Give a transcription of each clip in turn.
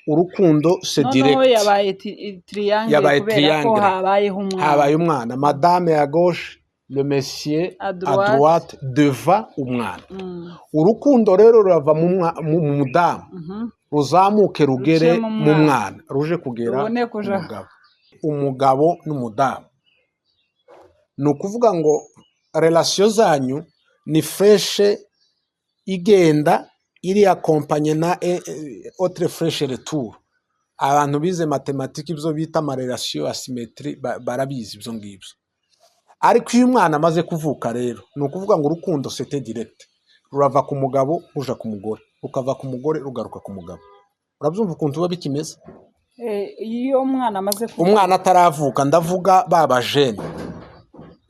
Urukundo c'est Noneho direct. Yabaye triangle Yabaye kubera ko triangle. habayeho umwana. Habaye umwana, madame à gauche, le monsieur à à droite. Droite, devant umwana. Urukundo rero rurava mu mudamu, ruzamuke rugere Ruce mu mu mwana. mwana, ruje kugera Rubone ku kuja. mugabo. Umugabo n'umudamu, ni ukuvuga ngo relation zanyu ni flèche igenda iri accompagnée na autre flèche retour. Abantu bize mathématiques, ibyo bita ama relations asymétriques, barabizi ibyo ngibyo. Ariko iyo umwana amaze kuvuka rero, ni ukuvuga ngo urukundo c'est direct, rurava ku mugabo ruja ku mugore, rukava ku mugore rugaruka ku mugabo. Urabyumva ukuntu biba bikimeze? Iyo umwana amaze kuvuka? Umwana ataravuka, ndavuga ba jeunes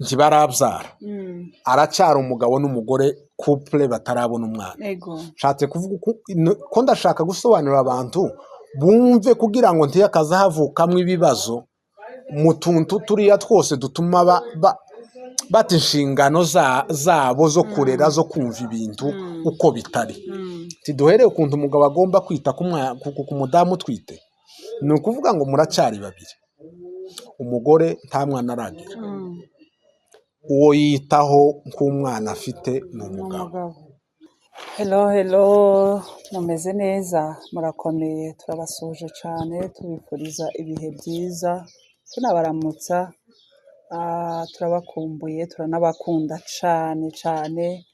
ntibarabyara, aracyari umugabo n'umugore, couple batarabona umwana. Nshatse kuvuga ko ndashaka gusobanurira abantu bumve, kugira ngo ntiyakaza havukamo ibibazo mu tuntu turiya twose dutuma bata inshingano zabo zo kurera, zo kumva ibintu uko bitari. Tiduhereye ukuntu umugabo agomba kwita ku mudamu utwite. Ni ukuvuga ngo muracyari babiri, umugore nta mwana aragira, uwo yitaho nk'umwana afite ni umugabo. Umugabo. Hello, hello, mumeze neza, murakomeye? Turabasuhuje cyane, tubifuriza ibihe byiza, tunabaramutsa. Turabakumbuye, turanabakunda cyane cyane,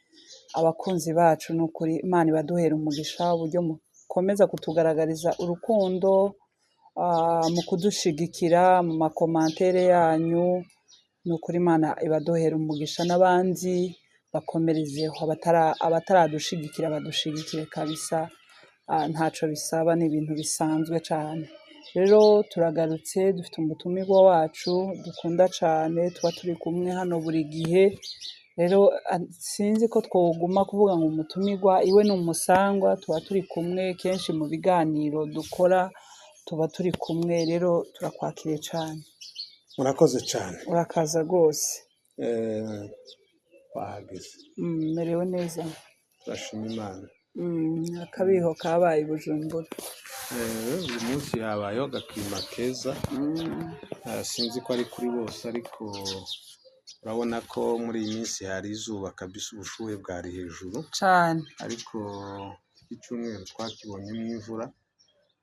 abakunzi bacu. Ni ukuri Imana ibaduhera umugisha uburyo mukomeza kutugaragariza urukundo, mu kudushigikira mu ma commentaires yanyu. Ni ukuri Imana ibaduhera umugisha, n'abandi bakomerezeho, abataradushigikira badushigikire kabisa. Ntaco bisaba, ni ibintu bisanzwe cyane. Rero turagarutse, dufite umutumirwa wacu dukunda cyane, tuba turi kumwe hano buri gihe. Rero sinzi ko twoguma kuvuga ngo umutumirwa, iwe ni umusangwa, tuba turi kumwe kenshi mu biganiro dukora, tuba turi kumwe. Rero turakwakiriye cyane. Murakoze cyane. Urakaza rwose. Wahageze. Merewe neza. Turashima Imana. Akabiho kabaye i Bujumbura. Uyu munsi habayeho agakirima keza. Sinzi ko ari kuri bose, ariko urabona ko muri iyi minsi hari izuba kabisa, ubushuhe bwari hejuru. Cane. Ariko iki cyumweru twakibonyemo imvura.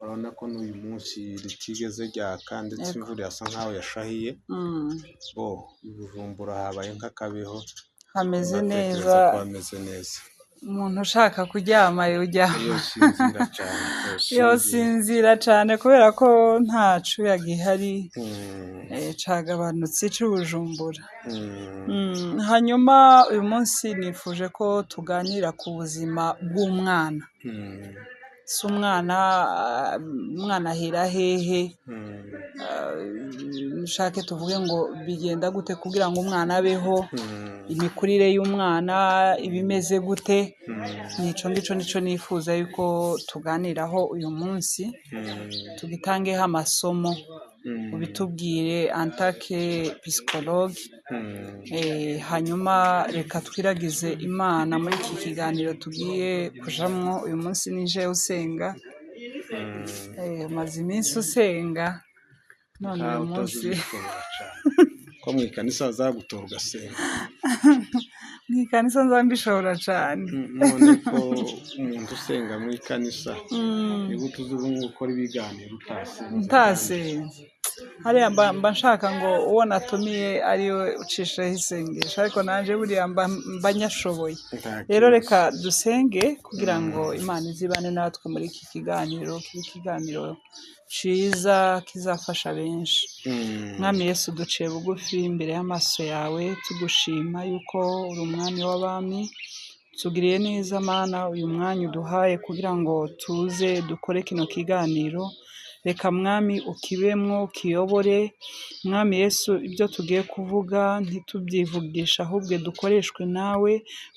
Urabona ko n'uyu munsi ritigeze ryaka, ndetse imvura irasa nkaho yashahiye. Bo i Bujumbura habaye nk'akabeho. Hameze Ndatekereza neza. ko hameze neza. Umuntu ushaka kuryama yoryama. Yosinzira cyane, yosinzira. Yosinzira cane kubera ko nta cuya gihari. Cagabanutse c'Ubujumbura. Hanyuma uyu munsi nifuje ko tuganira ku buzima bw'umwana. Si umwana, umwana ahera hehe? Nshake tuvuge ngo bigenda gute kugira ngo umwana abeho? Imikurire y'umwana iba imeze gute? Nico ngico nico nifuza yuko tuganiraho uyu munsi, tugitangeho amasomo, ubitubwire en tant que psychologue. Hanyuma reka twiragize Imana muri iki kiganiro tugiye kujamwo uyu munsi. Nije usenga. Maze iminsi usenga, none Ntawe uyu utazi munsi ubishobora cyane ko mu ikanisa bazagutora ugasenga. Mu ikanisa nza mbishobora cane. None ko umuntu usenga mu ikanisa, ni gute uzi ubu gukora ibiganiro utasenze? Ntasenze hariya mba nshaka ngo uwo natumiye ariwe ucishaho isengesho, ariko nanje buriya mba nyashoboye. Nta Rero kibazo. reka dusenge kugira ngo Imana izibane natwe muri iki kiganiro, kibe ikiganiro ciza kizafasha benshi. Mwami Yesu, duciye bugufi imbere y'amaso yawe, tugushima yuko uri umwami w'abami. Tugiriye neza Mana, uyu mwanya uduhaye kugira ngo tuze dukore kino kiganiro. Reka Mwami ukibemwo, ukiyobore. Mwami Yesu, ibyo tugiye kuvuga ntitubyivugisha, ahubwo dukoreshwe nawe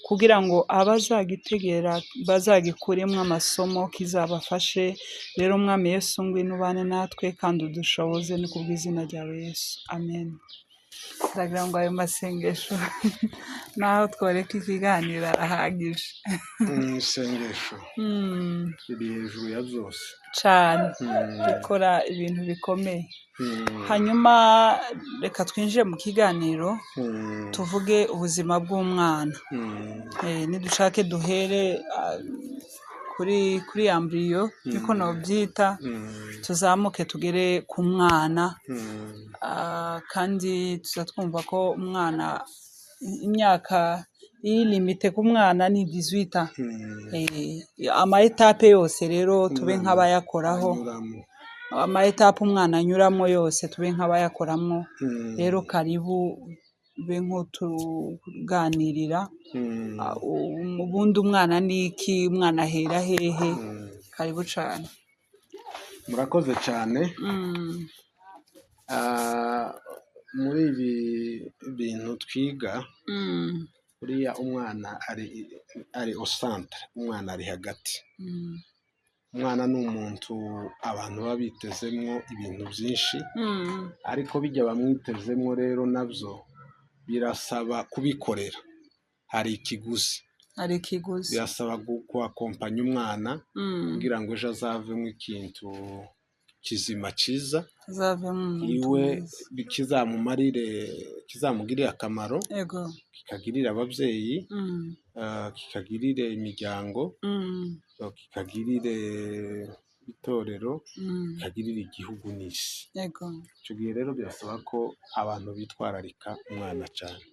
kugira ngo abazagitegera bazagikuremo amasomo kizabafashe. Rero Mwami Yesu, ngwino ubane natwe kandi udushoboze, ni kubw'izina ryawe Yesu, amen. Ndagira ngo ayo masengesho naho tworeka ikiganiro arahagije. Isengesho riri hejuru ya byose. Cyane, rikora ibintu bikomeye. Hanyuma reka twinjire mu kiganiro, tuvuge ubuzima bw'umwana. Nidushake duhere kuri embryo, niko nobyita, tuzamuke tugere ku mwana. Kandi tuza twumva ko umwana, imyaka iri limite ku mwana ni 18. Ama étapes yose rero tube Umwana nk'abayakoraho. Anyuramo. Ama étapes umwana anyuramo yose tube nk'abayakoramo. Rero karibu ube nk'utuganirira. Ubundi umwana ni iki? Umwana ahera hehe? Karibu cyane. Murakoze cyane. Muri ibi bintu twiga, buriya umwana ari au centre, umwana ari hagati. Umwana ni umuntu abantu baba bitezemwo ibintu byinshi, ariko bijya bamwitezemo rero nabyo birasaba kubikorera, hari ikiguzi. Hari ikiguzi. Birasaba kuaccompagna umwana kugira ngo ejo azavemo ikintu kizima cyiza, azavemo umuntu iwe mwiza. Kizamumarire, kizamugirire akamaro, kikagirira ababyeyi, kikagirire imiryango, kikagirire itorero, kikagirire igihugu n'isi. Icyo gihe rero birasaba ko abantu bitwararika umwana cyane,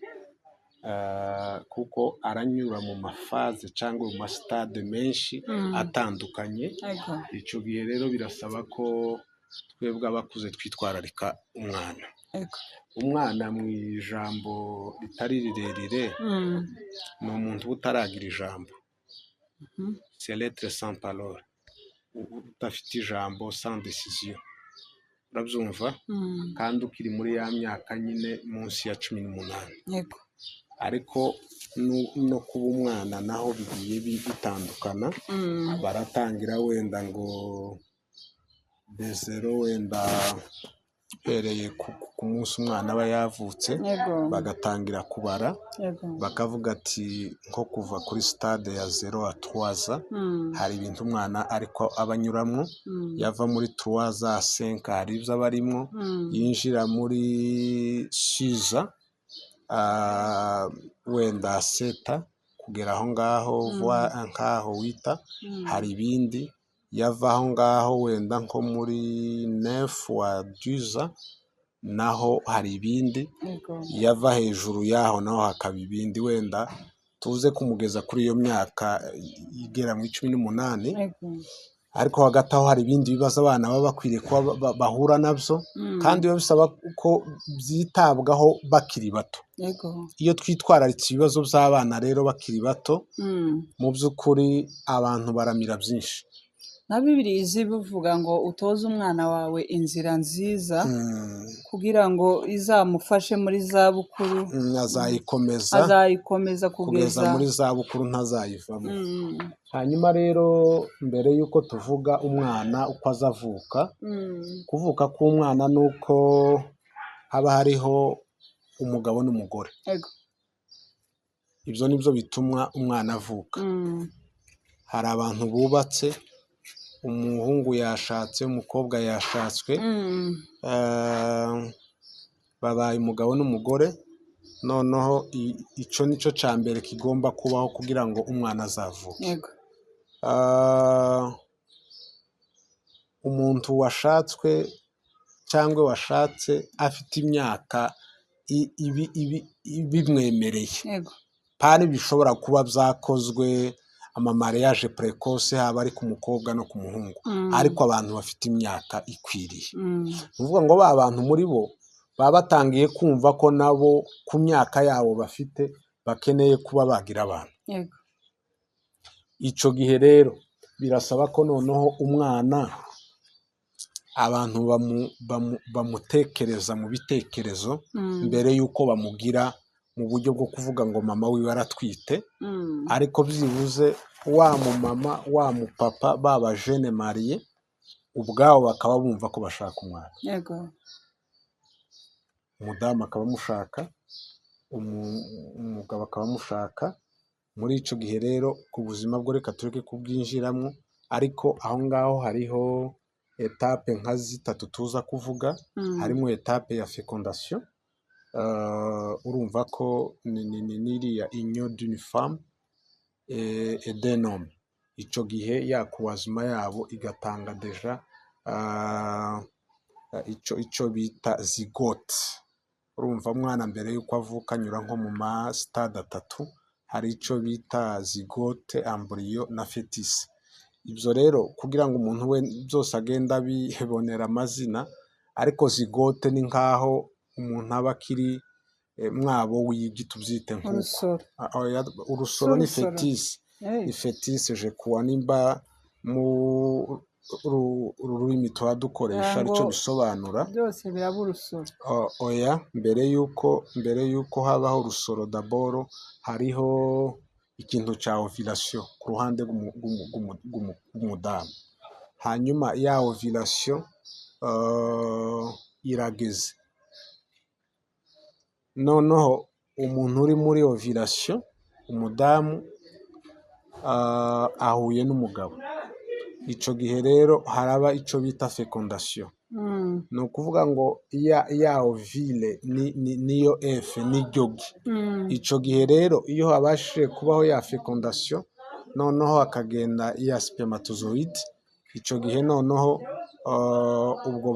kuko aranyura mu maphases cyangwa mu masitades menshi atandukanye. Icyo gihe rero birasaba ko twebwe abakuze twitwararika umwana. Umwana mu ijambo ritari rirerire, ni umuntu uba utaragira ijambo. C'est l'être sans parole, udafite ijambo, sans décision, urabyumva? Kandi ukiri muri ya myaka nyine munsi ya 18. Ariko no kuba umwana naho bigiye bitandukana. Baratangira wenda ngo de zéro, wenda uhereye ku munsi umwana aba yavutse, bagatangira kubara, bakavuga ati nko kuva kuri stade ya 0 à 3, hari ibintu umwana ariko aba anyuramo. Yava muri 3 à 5, hari ibyo aba arimo. Yinjira muri 6, wenda 7 kugera aho ngaho, nkaho wita, hari ibindi. Yava aho ngaho wenda nko muri 9 à 12, naho hari ibindi. Yava hejuru yaho naho hakaba ibindi, wenda tuze kumugeza kuri iyo myaka igera mu 18. Ariko hagati aho hari ibindi bibazo abana baba bakwiriye kuba bahura nabyo, kandi biba bisaba ko byitabwaho bakiri bato. Iyo twitwararitse ibibazo by'abana rero bakiri bato, mu by'ukuri abantu baramira byinshi. Na Bibiliya izi bivuga ngo utoze umwana wawe inzira nziza, kugira ngo izamufashe muri za bukuru. Azayikomeza. Azayikomeza kugeza kugeza muri za bukuru, ntazayivamo. Hanyuma rero mbere y'uko tuvuga umwana uko azavuka, kuvuka k'umwana ni uko haba hariho umugabo n'umugore. Ibyo ni byo bituma umwana avuka. Hari abantu bubatse, umuhungu yashatse, umukobwa yashatswe, babaye umugabo n'umugore. Noneho icyo ni cyo cya mbere kigomba kubaho kugira ngo umwana azavuke. Umuntu washatswe cyangwa washatse afite imyaka ibimwemereye, pari bishobora kuba byakozwe amamariage précoce, haba ari ku mukobwa no ku muhungu, ariko abantu bafite imyaka ikwiriye, ni ukuvuga ngo ba bantu muri bo baba batangiye kumva ko nabo ku myaka yabo bafite bakeneye kuba bagira abana. Icyo gihe rero birasaba ko noneho umwana abantu bamutekereza mu bitekerezo, mbere y'uko bamugira mu buryo bwo kuvuga ngo mama wiwe aratwite. Ariko byibuze wa mumama, wa mupapa, baba jeunes mariés ubwabo bakaba bumva ko bashaka umwana. Umudamu akaba amushaka, umugabo akaba amushaka. Muri icyo gihe rero, ku buzima bwo reka tureke kubwinjiramo, ariko aho ngaho hariho étape nka zitatu tuza kuvuga. Harimo étape ya fécondation. Urumva ko ni n'iriya union d'une femme et d'un homme. Icyo gihe ya croisement yabo igatanga déjà icyo bita zygote. Urumva, umwana mbere y'uko avuka anyura nko mu ma stade atatu. Hari icyo bita zygote, embryo na fœtus. Ibyo rero kugira ngo umuntu we byose agende abibonera amazina, ariko zygote ni nk'aho umuntu aba akiri mwabo w'igi, tubyite nk'uko. Urusoro. Ah, oya, urusoro ni Urusoro. fœtus. Ni fœtus, je crois, nimba mu rurimi tuba dukoresha aricyo Ngo bisobanura. Byose biraba urusoro. Oya, mbere y'uko habaho urusoro, d'abord hariho ikintu cya ovulation ku ruhande rw'umudamu. Hanyuma ya ovulation irageze, noneho umuntu uri muri ovulation, umudamu, ahuye n'umugabo. Icyo gihe rero haraba icyo bita fécondation. Ni ukuvuga ngo ya ovule niyo œuf, n'iryo gi. Icyo gihe rero, iyo habashije kubaho ya fécondation, noneho hakagenda ya spermatozoïde, icyo gihe noneho ubwo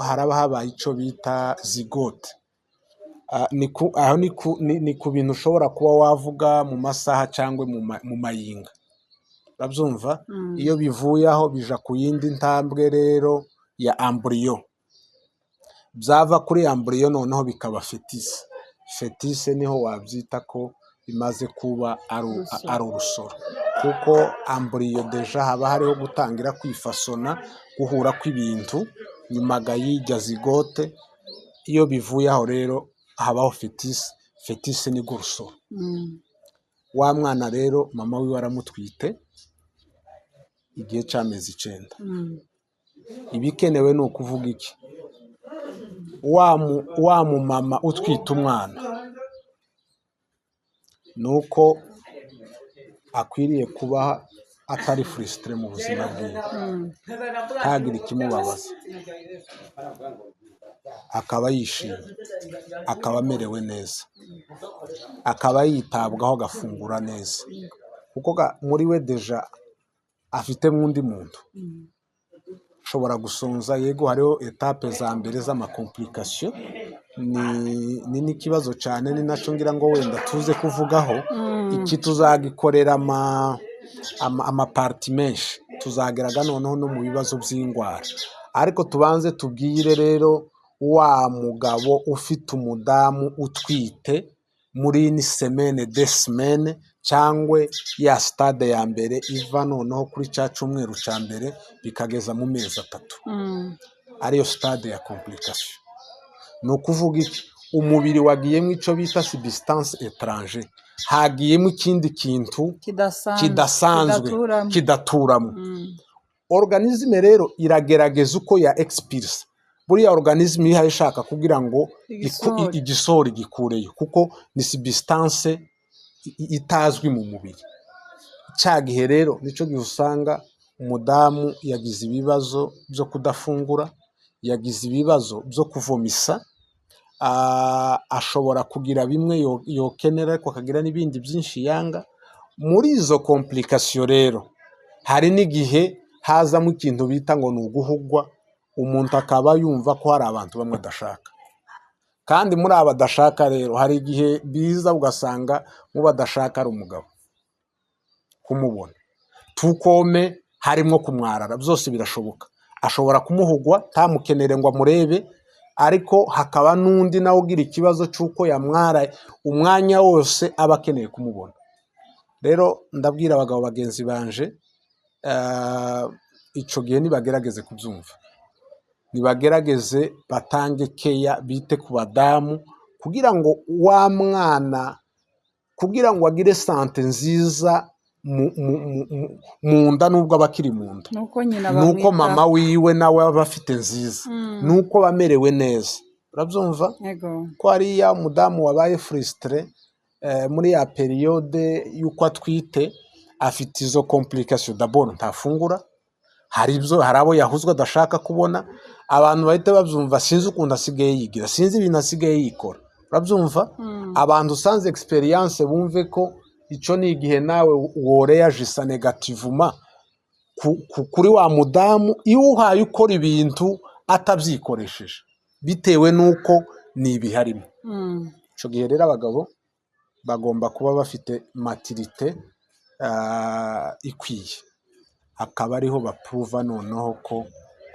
haraba habaye icyo bita zygote. Aho ni ku bintu ushobora kuba wavuga mu masaha cyangwa mu mayinga, urabyumva? Iyo bivuye aho, bija ku yindi ntambwe rero ya embryo. Byava kuri embryo, noneho bikaba fœtus. Fœtus niho wabyita ko bimaze kuba Urusoro. ari urusoro, kuko embryo déjà haba hariho gutangira kwifasona, guhura kw'ibintu, nyuma y'ijya zygote. Iyo bivuye aho rero, habaho fœtus. Fœtus ni urusoro. Wa mwana rero, mama wiwe aramutwite igihe cy'amezi 9. Ibikenewe ni ukuvuga iki? Wa mumama utwite umwana, ni uko akwiriye kuba atari frustré mu buzima bwiwe, ntagire ikimubabaza, akaba yishimye, akaba amerewe neza, akaba yitabwaho, agafungura neza, kuko muri we déjà afitemo undi muntu ushobora gusonza. Yego, hariho étape za mbere z'ama complications, ni n'ikibazo cyane, ni nacyo ngira ngo wenda tuze kuvugaho. Iki tuzagikorera ama parties menshi, tuzageraga noneho no mu bibazo by'indwara. Ariko tubanze tubwire rero wa mugabo ufite umudamu utwite muri une semaine, 2 semaines, cyangwa ya stade ya mbere iva noneho kuri cya cyumweru cya mbere bikageza mu mezi 3, ariyo stade ya complication. Ni ukuvuga iki? Umubiri wagiyemo icyo bita substance étrangère, hagiyemo ikindi kintu kidasanzwe, kidasanzwe, kidaturamo. Kidaturamo. Organisme rero iragerageza uko ya expulse. Buriya organisme ihaye ishaka kugira ngo Igisohore. Igisohore, igikureyo, kuko ni substance itazwi mu mubiri. Cya gihe rero nicyo gihe usanga umudamu yagize ibibazo byo kudafungura, yagize ibibazo byo kuvomisa, ashobora kugira bimwe yokenera, ariko akagira n'ibindi byinshi yanga. Muri izo complication rero, hari n'igihe hazamo ikintu bita ngo ni uguhugwa, umuntu akaba yumva ko hari abantu bamwe adashaka. Kandi muri aba adashaka rero, hari igihe biza ugasanga mu badashaka ari umugabo kumubona, tukome harimo kumwarara, byose birashoboka. Ashobora kumuhugwa, ntamukenere ngo amurebe, ariko hakaba n'undi nawe ugira ikibazo cy'uko yamwara umwanya wose aba akeneye kumubona. Rero ndabwira abagabo bagenzi banje, icyo gihe nibagerageze kubyumva, nibagerageze batange keya, bite ku badamu, kugira ngo wa mwana, kugira ngo agire santé nziza mu nda, nubwo aba akiri mu nda. Nuko nyina nuko bamwitaho. Mama wiwe nawe aba afite nziza, nuko aba amerewe neza. Urabyumva? Yego. Ko hariya umudamu wabaye frustré muri ya période y'uko atwite, afite izo complications. D'abord ntafungura, hari ibyo, hari abo yahuzwe adashaka kubona, abantu bahita babyumva: "Sinzi ukuntu asigaye yigira, sinzi ibintu asigaye yikora." Urabyumva? Abantu usanze expérience bumve ko icyo ni igihe nawe woréagissa négativement kuri wa mudamu iyo uhaye ukora ibintu atabyikoresheje bitewe n'uko ni ibiharimo. Icyo gihe rero abagabo bagomba kuba bafite maturité ikwiye, akaba ariho baprouva noneho ko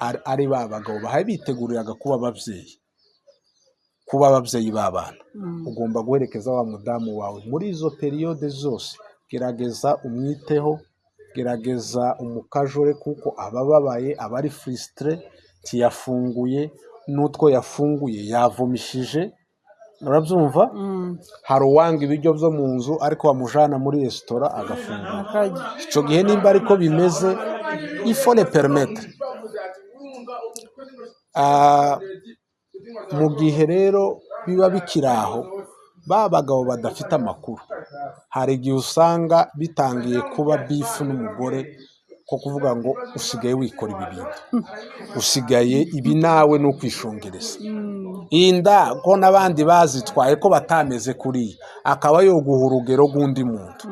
ari ba bagabo bahaye biteguriraga kuba ababyeyi b'abana. Ugomba guherekeza wa mudamu wawe muri izo périodes zose. Gerageza umwiteho, gerageza umukajore, kuko aba ababaye, aba ari frustré, ntiyafunguye, n'utwo yafunguye yavomishije. Urabyumva? Hari uwanga ibiryo byo mu nzu, ariko wamujana muri resitora agafungura. Akarya. Icyo gihe nimba ariko bimeze, il faut le permettre. Mu gihe rero biba bikiri aho, ba bagabo badafite amakuru, hari igihe usanga bitangiye kuba beef n'umugore, ko kuvuga ngo usigaye wikora ibi bintu, usigaye ibi, nawe ni ukwishongereza iyi nda, ko n'abandi bazitwaye ko batameze kuriya, akaba yoguha urugero rw'undi muntu.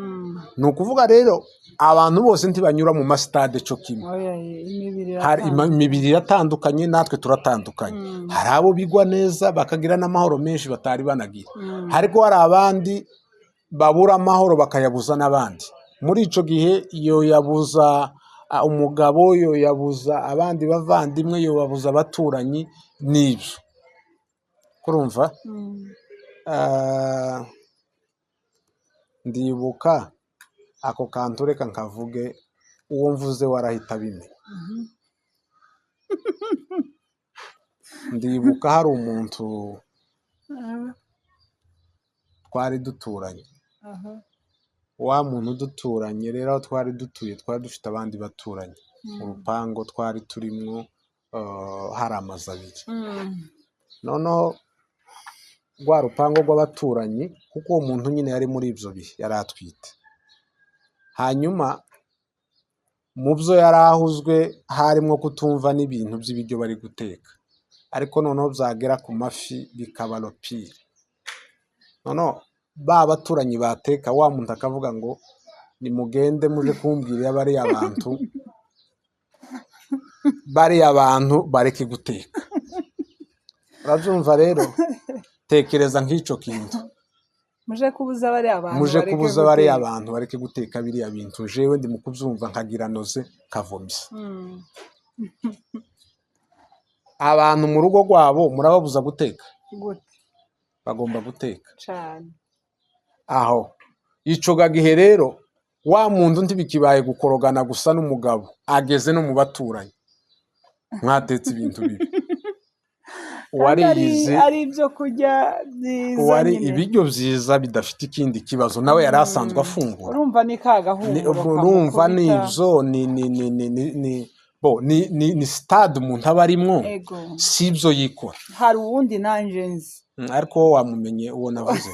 Ni ukuvuga rero abantu bose ntibanyura mu masitade cyo kimwe. Oya, imibiri Hari iratandukanye. Imibiri iratandukanye, natwe turatandukanye. Hari abo bigwa neza bakagira n'amahoro menshi batari banagira, ariko hari abandi babura amahoro bakayabuza n'abandi. Muri icyo gihe iyo yabuza umugabo, yo yabuza abandi bavandimwe, yo babuza abaturanyi n'ibyo kurumva. Ndibuka ako kantu, reka nkavuge, uwo mvuze warahita abimenya. Ndibuka hari umuntu twari duturanye. Wa muntu duturanye rero, aho twari dutuye twari dufite abandi baturanyi mu rupango twari turimwo, hari amazu abiri. Noneho rwa rupango rw'abaturanyi, kuko uwo muntu nyine yari muri ibyo bihe yari atwite, hanyuma mu byo yari ahuzwe harimo kutumva n'ibintu by'ibiryo bari guteka, ariko noneho byagera ku mafi bikaba le pire. Noneho ba baturanyi bateka, wa muntu akavuga ngo nimugende muje kumbwirira bariya bantu bareke guteka. Urabyumva rero? Tekereza nk'icyo kintu. Muje kubuza bariya bantu muje bareke kubuza bariya guteka. Bantu bareke guteka biriya bintu. Jewe ndi mu kubyumva nkagira nausée, nkavomissa. Abantu mu rugo rwabo murababuza guteka? Gute? Bagomba guteka. Cane. Aho ico gihe rero wa muntu ntibikibaye gukorogana gusa n'umugabo, ageze no mu baturanyi: "Mwatetse ibintu bibi." Kandi ari Uwariyizi ari ibyo kurya byiza uwari nyine. Ibiryo byiza bidafite ikindi kibazo, nawe yari asanzwe afungura. Urumva ni ka gahumuro Urumva ni kamukubita. Ibyo ni bo ni stade umuntu aba arimwo. Si ibyo yikora. Hari uwundi nanje nzi. Ariko wowe wamumenye uwo navuze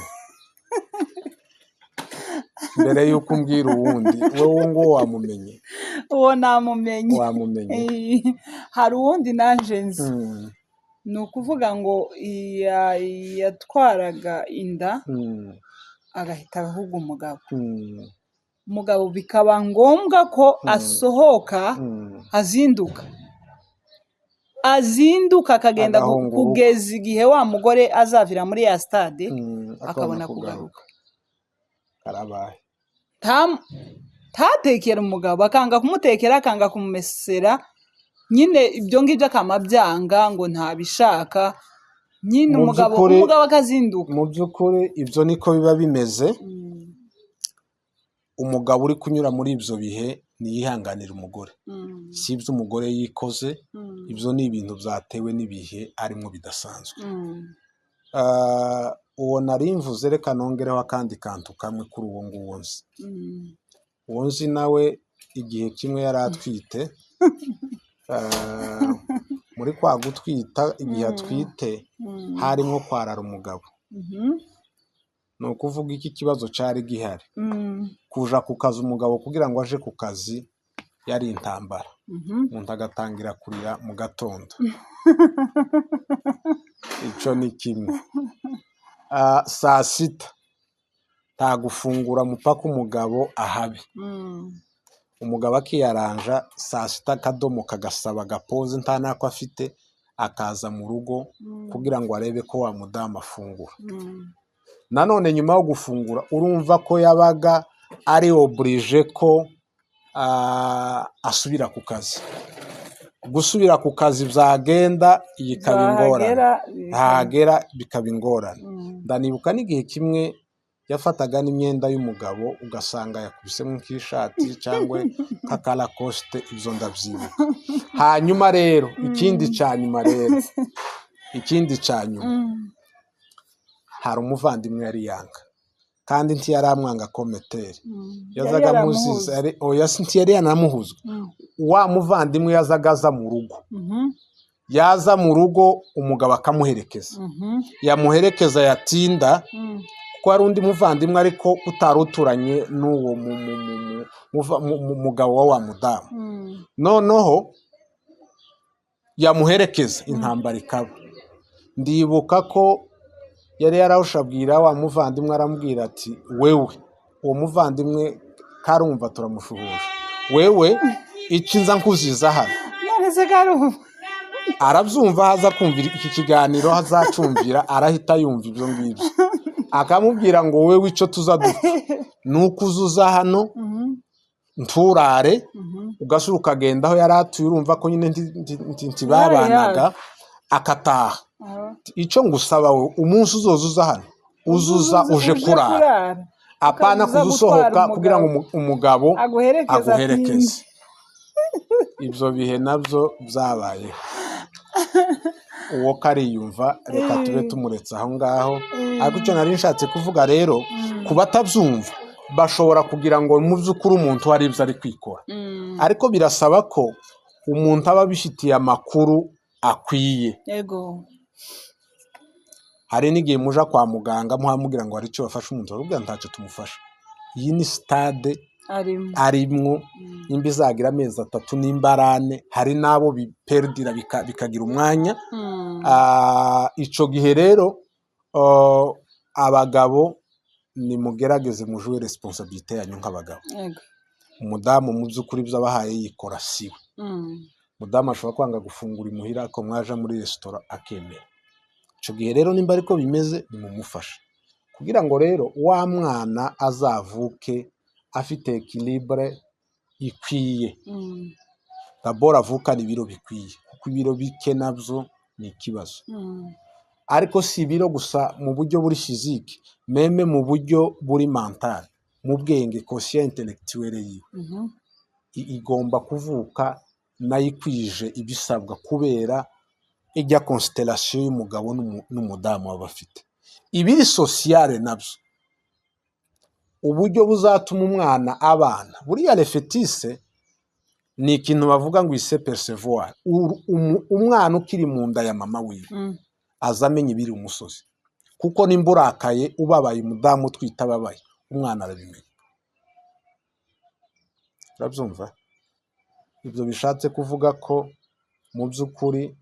mbere y'uko umbwira uwundi? Wowe nguwo wamumenye? Uwo namumenye. Wamumenye. Hari uwundi nanje nzi. Ni ukuvuga ngo yatwaraga inda agahita ahuga umugabo. Umugabo bikaba ngombwa ko asohoka, azinduka akagenda Agahunga urugo. kugeza igihe wa mugore azavira muri ya stade, akabona akabona kugaruka. Kugaruka karabaye. Ntatekera umugabo, akanga kumutekera, akanga kumumesera nyine, ibyo ngibyo akamabyanga ngo ntabishaka nyine. Mu Umugabo by'ukuri umugabo akazinduka. Mu by'ukuri ibyo niko biba bimeze. Umugabo uri kunyura muri ibyo bihe ntiyihanganira umugore. Si ibyo umugore yikoze, ibyo ni ibintu byatewe n'ibihe arimo bidasanzwe. Uwo nari mvuze, reka nongereho akandi kantu kamwe kuri uwo nguwo nzi. Uwo nzi nawe igihe kimwe yari atwite. Muri kwa gutwita, igihe atwite, harimo kwarara umugabo. Ni ukuvuga iki kibazo cyari gihari? Kuja ku kazi, umugabo kugira ngo aje ku kazi yari intambara. Umuntu agatangira kurira mu gatondo. Icyo ni kimwe. Saa sita nta gufungura mupaka umugabo ahabe. Umugabo akiyaranja saa sita, akadomo kagasaba agapoze, nta n'ako afite, akaza mu rugo kugira ngo arebe ko wa mudamu afungura. Nanone nyuma yo gufungura, urumva ko yabaga ari obligé ko asubira ku kazi. Gusubira ku kazi byagenda, iyi ikaba ingorane. Zahagera Hagera bikaba ingorane. Ndanibuka n'igihe kimwe yafataga n'imyenda y'umugabo, ugasanga yakubisemo nk'ishati cyangwa nk'akarakosite. Ibyo ndabyibuka. Hanyuma rero ikindi cya nyuma rero, ikindi cya nyuma, hari umuvandimwe yari yanga, kandi ntiyari amwanga kometeri. Yazaga Yari amuziza. yaramuhuze. Oya, si ntiyari yanamuhuzwe. Wa muvandimwe yazaga aza mu rugo, yaza mu rugo umugabo akamuherekeza. Yamuherekeza, yatinda, kuko hari undi muvandimwe ariko utari uturanye n'uwo mugabo wa wa mudamu. Noneho yamuherekeza, intambara ikaba. Ndibuka ko yari yarahushe abwira wa muvandimwe, aramubwira ati: "Wewe," uwo muvandimwe karumva turamushuhuje, "wewe icyo nza nkuziza hano." None se karumva? Arabyumva, aza kumva iki kiganiro, azacumvira, arahita yumva ibyo ngibyo. Akamubwira ngo: "Wewe icyo tuza dupfa ni uko uzuza hano, nturare, ugasura ukagenda aho yari atuye." Urumva ko nyine ntibabanaga, akataha. "Icyo ngusaba wowe, umunsi uzoza uza hano, uzuza uje kurara, apana Ukaza kuza usohoka gutwara kugira ngo umugabo aguherekeze." Aguherekeze. Ibyo bihe nabyo byabayeho. Uwo kariyumva, reka tube tumuretse aho ngaho. Ariko icyo nari nshatse kuvuga rero, ku batabyumva bashobora kugira ngo mu by'ukuri umuntu hari ibyo ari kwikora, ariko birasaba ko umuntu aba abifitiye amakuru akwiye. Hari n'igihe muja kwa muganga muhamubwira ngo hari icyo bafasha umuntu, barakubwira ntacyo tumufasha, iyi ni stade arimo. Arimwo nimba izagira amezi 3, nimba ari 4, hari n'abo biperidira bikagira umwanya. Ico gihe rero, abagabo nimugerageze mujue responsabilité yanyu nk'abagabo. Umudamu mu by'ukuri ibyo abahaye yikora siwe. Umudamu ashobora kwanga gufungura imuhira, ariko mwaja muri resitora akemera. Ico gihe rero nimba ariko bimeze, nimumufashe kugira ngo rero wa mwana azavuke afite équilibre ikwiye. D'abord avukana ibiro bikwiye, kuko ibiro bike nabyo ni ikibazo. Ariko si ibiro gusa mu buryo buri physique, même mu buryo buri mental, mu bwenge, quotient intellectuel yiwe igomba kuvuka nayo ikwije ibisabwa, kubera ijya constellation y'umugabo n'umudamu baba bafite. Ibiri sociale nabyo, uburyo buzatuma umwana abana. Buriya le fœtus ni ikintu bavuga ngo il sait percevoir. Umwana ukiri mu nda ya mama wiwe aza amenya ibiri umusozi, kuko nimba urakaye, ubabaye, umudamu utwite ababaye, umwana arabimenya. Urabyumva? Ibyo bishatse kuvuga ko mu by'ukuri,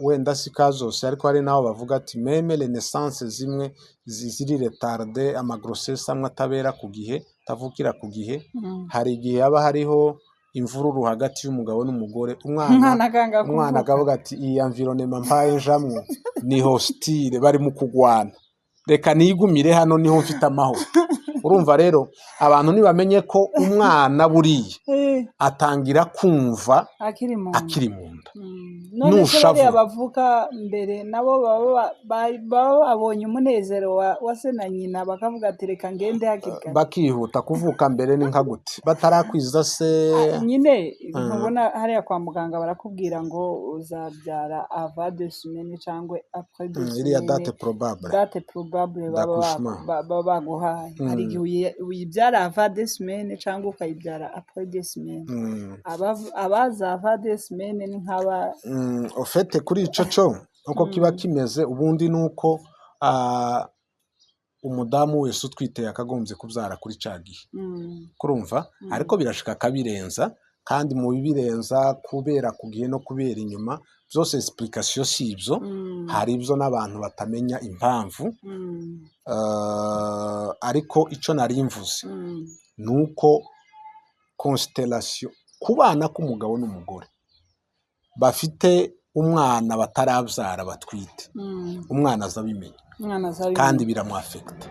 wenda si ka zose, ariko hari n'aho bavuga ati même les naissances zimwe ziri retardées, ama grossesses amwe atabera ku gihe, atavukira ku gihe, hari igihe haba hariho imvururu hagati y'umugabo n'umugore, umwana Umwana akanga umwana kuvuka. Akavuga ati: "Iyi environnement mpaye njamwo ni hostile, bari mu kugwana, reka nigumire hano niho mfite amahoro." Urumva rero, abantu ntibamenye ko umwana buriya atangira kumva akiri mu nda. Akiri mu nda. None se Nushavura. bariya bavuka mbere nabo baba babonye umunezero wa se na nyina, bakavuga ati: "Reka ngende hakiri kare." Bakihuta kuvuka mbere ni nka gute? Batarakwiza se? Nyine ntubona hariya kwa muganga barakubwira ngo uzabyara avant 2 semaines cyangwa après deux Iriya semaines. Date probable Date probable baba d'accouchement. baba baguhaye. Hari igihe uyibyara avant 2 semaines cyangwa ukayibyara après 2 semaines. Abaza avant 2 semaines ni nk'aba Au fait, kuri ico co uko kiba kimeze ubundi ni uko umudamu wese utwite yakagombye kubyara kuri ca gihe, kurumva, ariko birashika akabirenza. Kandi mu bibirenza kubera ku gihe no kubera inyuma, byose explication si ibyo. Hari ibyo n'abantu batamenya impamvu. Ariko icyo nari mvuze ni uko constellation, kubana k'umugabo n'umugore bafite umwana batarabyara, batwite, umwana aza abimenya. Umwana azabimenya. Kandi biramwafekita,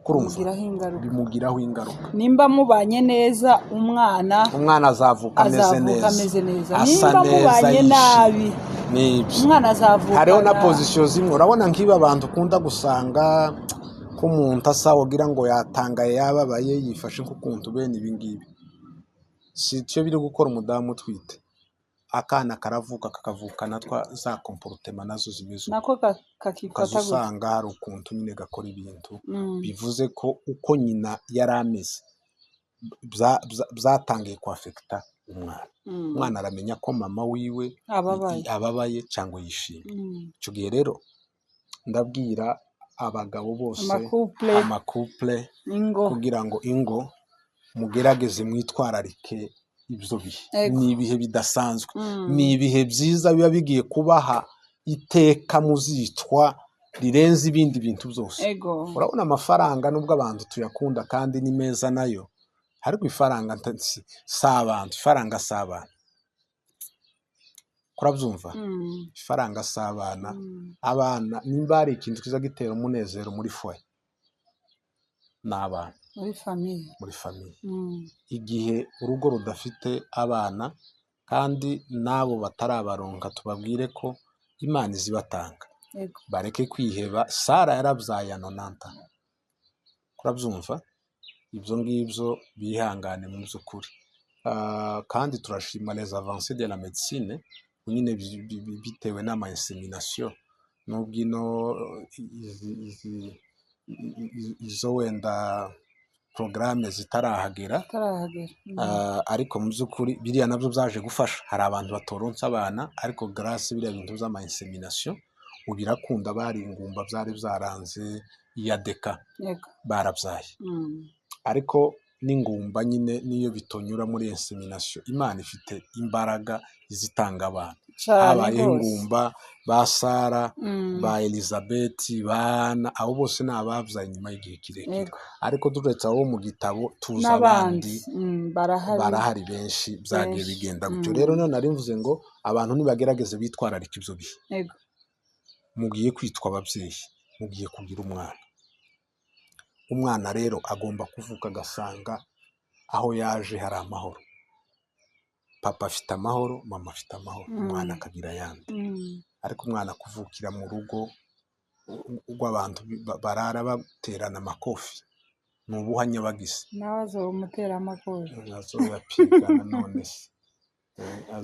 kurumva. Bimugiraho ingaruka. Bimugiraho ingaruka. Nimba mubanye neza, umwana umwana azavuka ameze azavuka neza, ameze neza. asa Nimba neza, mubanye yishimye. nabi, Nibyo. umwana azavuka Hariho na position zimwe, urabona nk'ibi abantu ukunda gusanga ko umuntu asa wagira ngo yatangaye, yababaye, yifashe nk'ukuntu bene ibi ngibi si cyo biri gukora. Umudamu utwite, akana karavuka, kakavukana twa za comportement nazo zimeze uko. Nako kakifata Ukaza gutya. usanga hari ukuntu nyine gakora ibintu, bivuze ko uko nyina yari ameze byatangiye kwafekita umwana. Umwana aramenya ko mama wiwe ababaye, ababaye cyangwa yishimye. Icyo gihe rero ndabwira abagabo bose, ama couple, ama couple, ingo, kugira ngo ingo mugerageze mwitwararike ibyo bihe. Ni ibihe bidasanzwe, ni ibihe byiza biba bigiye kubaha iteka muzitwa rirenze ibindi bintu byose. Urabona amafaranga, nubwo abantu tuyakunda kandi ni meza nayo, ariko ifaranga si abantu, ifaranga si abantu, kurabyumva? Ifaranga si abana. Abana, nimba hari ikintu kiza gitera umunezero muri foyer, ni abana. Muri famille. Muri famille. Igihe urugo rudafite abana, kandi n'abo batarabaronka tubabwire ko Imana izibatanga, bareke kwiheba. Sara yarabyaye anonanta, kurabyumva? Ibyo ngibyo bihangane mu by'ukuri. Kandi turashima les avancées de la médecine nyine, bitewe n'ama insémination, nubwo ino izo wenda porogaramu zitarahagera. Atarahagera. Ariko mu by'ukuri biriya nabyo byaje gufasha. Hari abantu batoronsa abana, ariko grâce biriya bintu by'ama insémination ubu birakunda. Bari ingumba, byari byaranze iyadeka, barabyaye. Ariko n'ingumba nyine niyo bitonyura muri insémination, Imana ifite imbaraga izitanga abana. Cane Habayeho rwose. ingumba ba Sara, ba Elizabeth, ba Ana, abo bose ni ababyaye nyuma y'igihe kirekire. Ariko turetse abo mu gitabo, tuzi n'abandi abandi barahari. Barahari benshi byagiye Benshi. bigenda gutyo. Rero none nari mvuze ngo abantu nibagerageze bitwararika ibyo bihe. Mugiye kwitwa ababyeyi, mugiye kugira umwana. Umwana rero agomba kuvuka agasanga aho yaje hari amahoro, papa afite amahoro, mama afite amahoro, umwana akagira ayandi. Ariko umwana kuvukira mu rugo rw'abantu barara baterana amakofi, ni ubuhanya bagize. Nawe azoba umuteramakofe. Azoyapigana none se.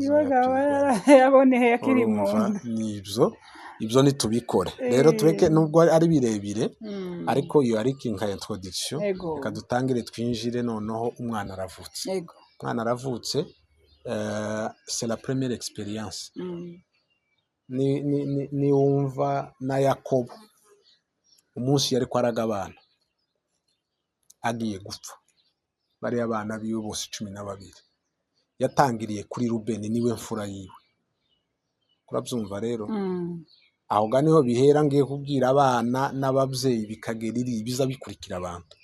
Iwe gaba Azoyapigana. yaboneye akiri mu Urumva, nda. ni ibyo, ibyo ntitubikore rero, tureke nubwo ari birebire, ariko iyo ari nka introduction. Reka dutangire twinjire noneho. Umwana aravutse. Umwana aravutse, c'est la première expérience. Niwumva na Yakobo umunsi yari ko araga abana agiye gupfa, bariya bana biwe bose 12, yatangiriye kuri Rubeni, niwe mfura yiwe, urabyumva rero? Aho ga niho bihera. Ngiye kubwira abana n'ababyeyi bikagera iri biza bikurikira abantu.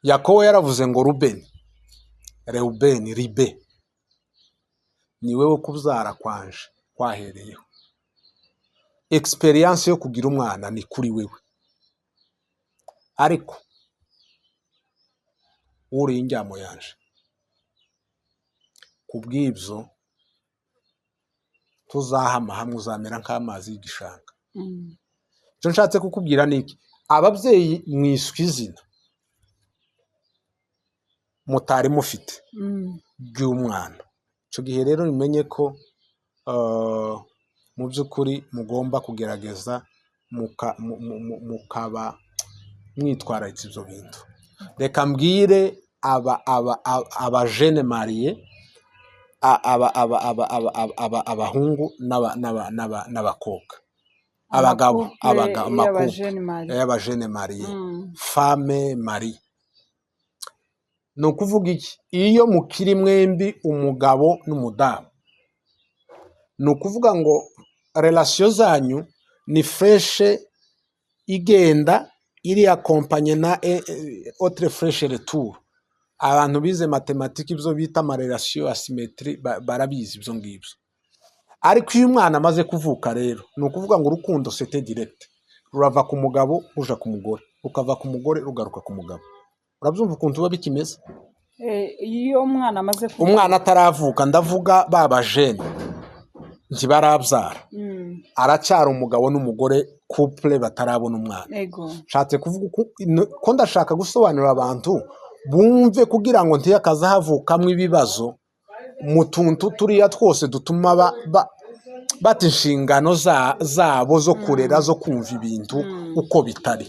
Yakobo yaravuze ngo Rubeni, Rewubeni, Ribe, ni wewe kubyara kwanje kwahereyeho. Expérience yo kugira umwana ni kuri wewe, ariko wuriye indyamo yanje. Ku bw'ibyo tuzahama hamwe, uzamera nk'amazi y'igishanga. Icyo nshatse kukubwira ni iki: ababyeyi mwiswe izina mutari mufite ry'umwana. Icyo gihe rero bimenye ko mu by'ukuri mugomba kugerageza mukaba mwitwararitse ibyo bintu. Reka mbwire aba jeunes mariés. Abahungu n'abakobwa, abagabo, Ama couple ama couple y'aba jeunes mariés. Y'aba jeunes mariés, femme mariée. Ni ukuvuga iki? Iyo mukiri mwembi, umugabo n'umudamu, ni ukuvuga ngo relation zanyu ni flèche igenda iri accompagnée na autre flèche retour. Abantu bize mathématiques, ibyo bita ama relations asymétriques, barabizi ibyo ngibyo. Ariko iyo umwana amaze kuvuka rero, ni ukuvuga ngo urukundo c'est direct, rurava ku mugabo ruja ku mugore, rukava ku mugore rugaruka ku mugabo. Urabyumva ukuntu biba bikimeze? Iyo umwana amaze kuvuka? Umwana ataravuka, ndavuga ba jeunes ntibarabyara, aracyari umugabo n'umugore, couple batarabona umwana. Nshatse kuvuga ko ndashaka gusobanurira abantu bumve, kugira ngo ntiyakaza havukamo ibibazo mu tuntu turiya twose dutuma bata inshingano zabo zo kurera, zo kumva ibintu uko bitari.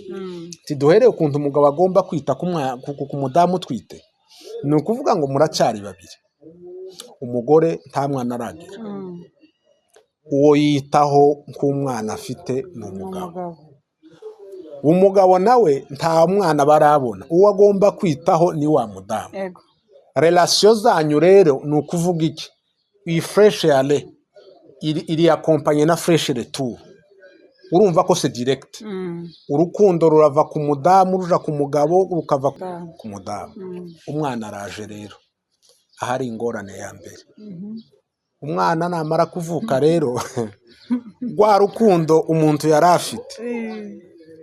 Tiduhereye ukuntu umugabo agomba kwita ku mudamu utwite. Ni ukuvuga ngo muracyari babiri, umugore nta mwana aragira, uwo yitaho nk'umwana afite ni Ni umugabo. Umugabo. Umugabo nawe nta mwana barabona, uwo agomba kwitaho ni wa mudamu. Relation zanyu rero, ni ukuvuga iki? Iyi flèche aller iri accompagnée na flèche retour. Urumva ko c'est direct. Urukundo rurava ku mudamu ruja ku mugabo, rukava ku mudamu. Umwana araje rero, ahari ingorane ya mbere. Umwana namara kuvuka rero, rwa rukundo umuntu yari afite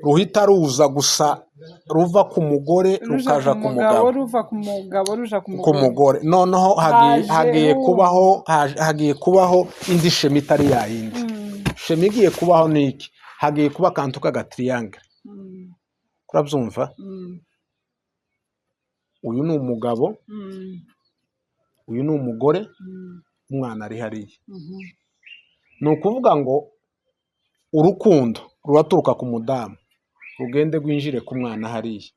ruhita ruza gusa ruva ku mugore ruja rukaja ku ku mugabo, mugabo, ruva ku mugabo ruja ku ku mugore. mugore. Noneho Haje hagiye kubaho hagiye kubaho indi schéma itari yayindi. Schéma igiye kubaho ni iki? Hagiye kuba akantu k'aga triangle. Urabyumva? Uyu ni umugabo, uyu ni umugore, umwana ari hariya. Ni ukuvuga ngo urukundo ruraturuka ku mudamu rugende rwinjire ku mwana hariya.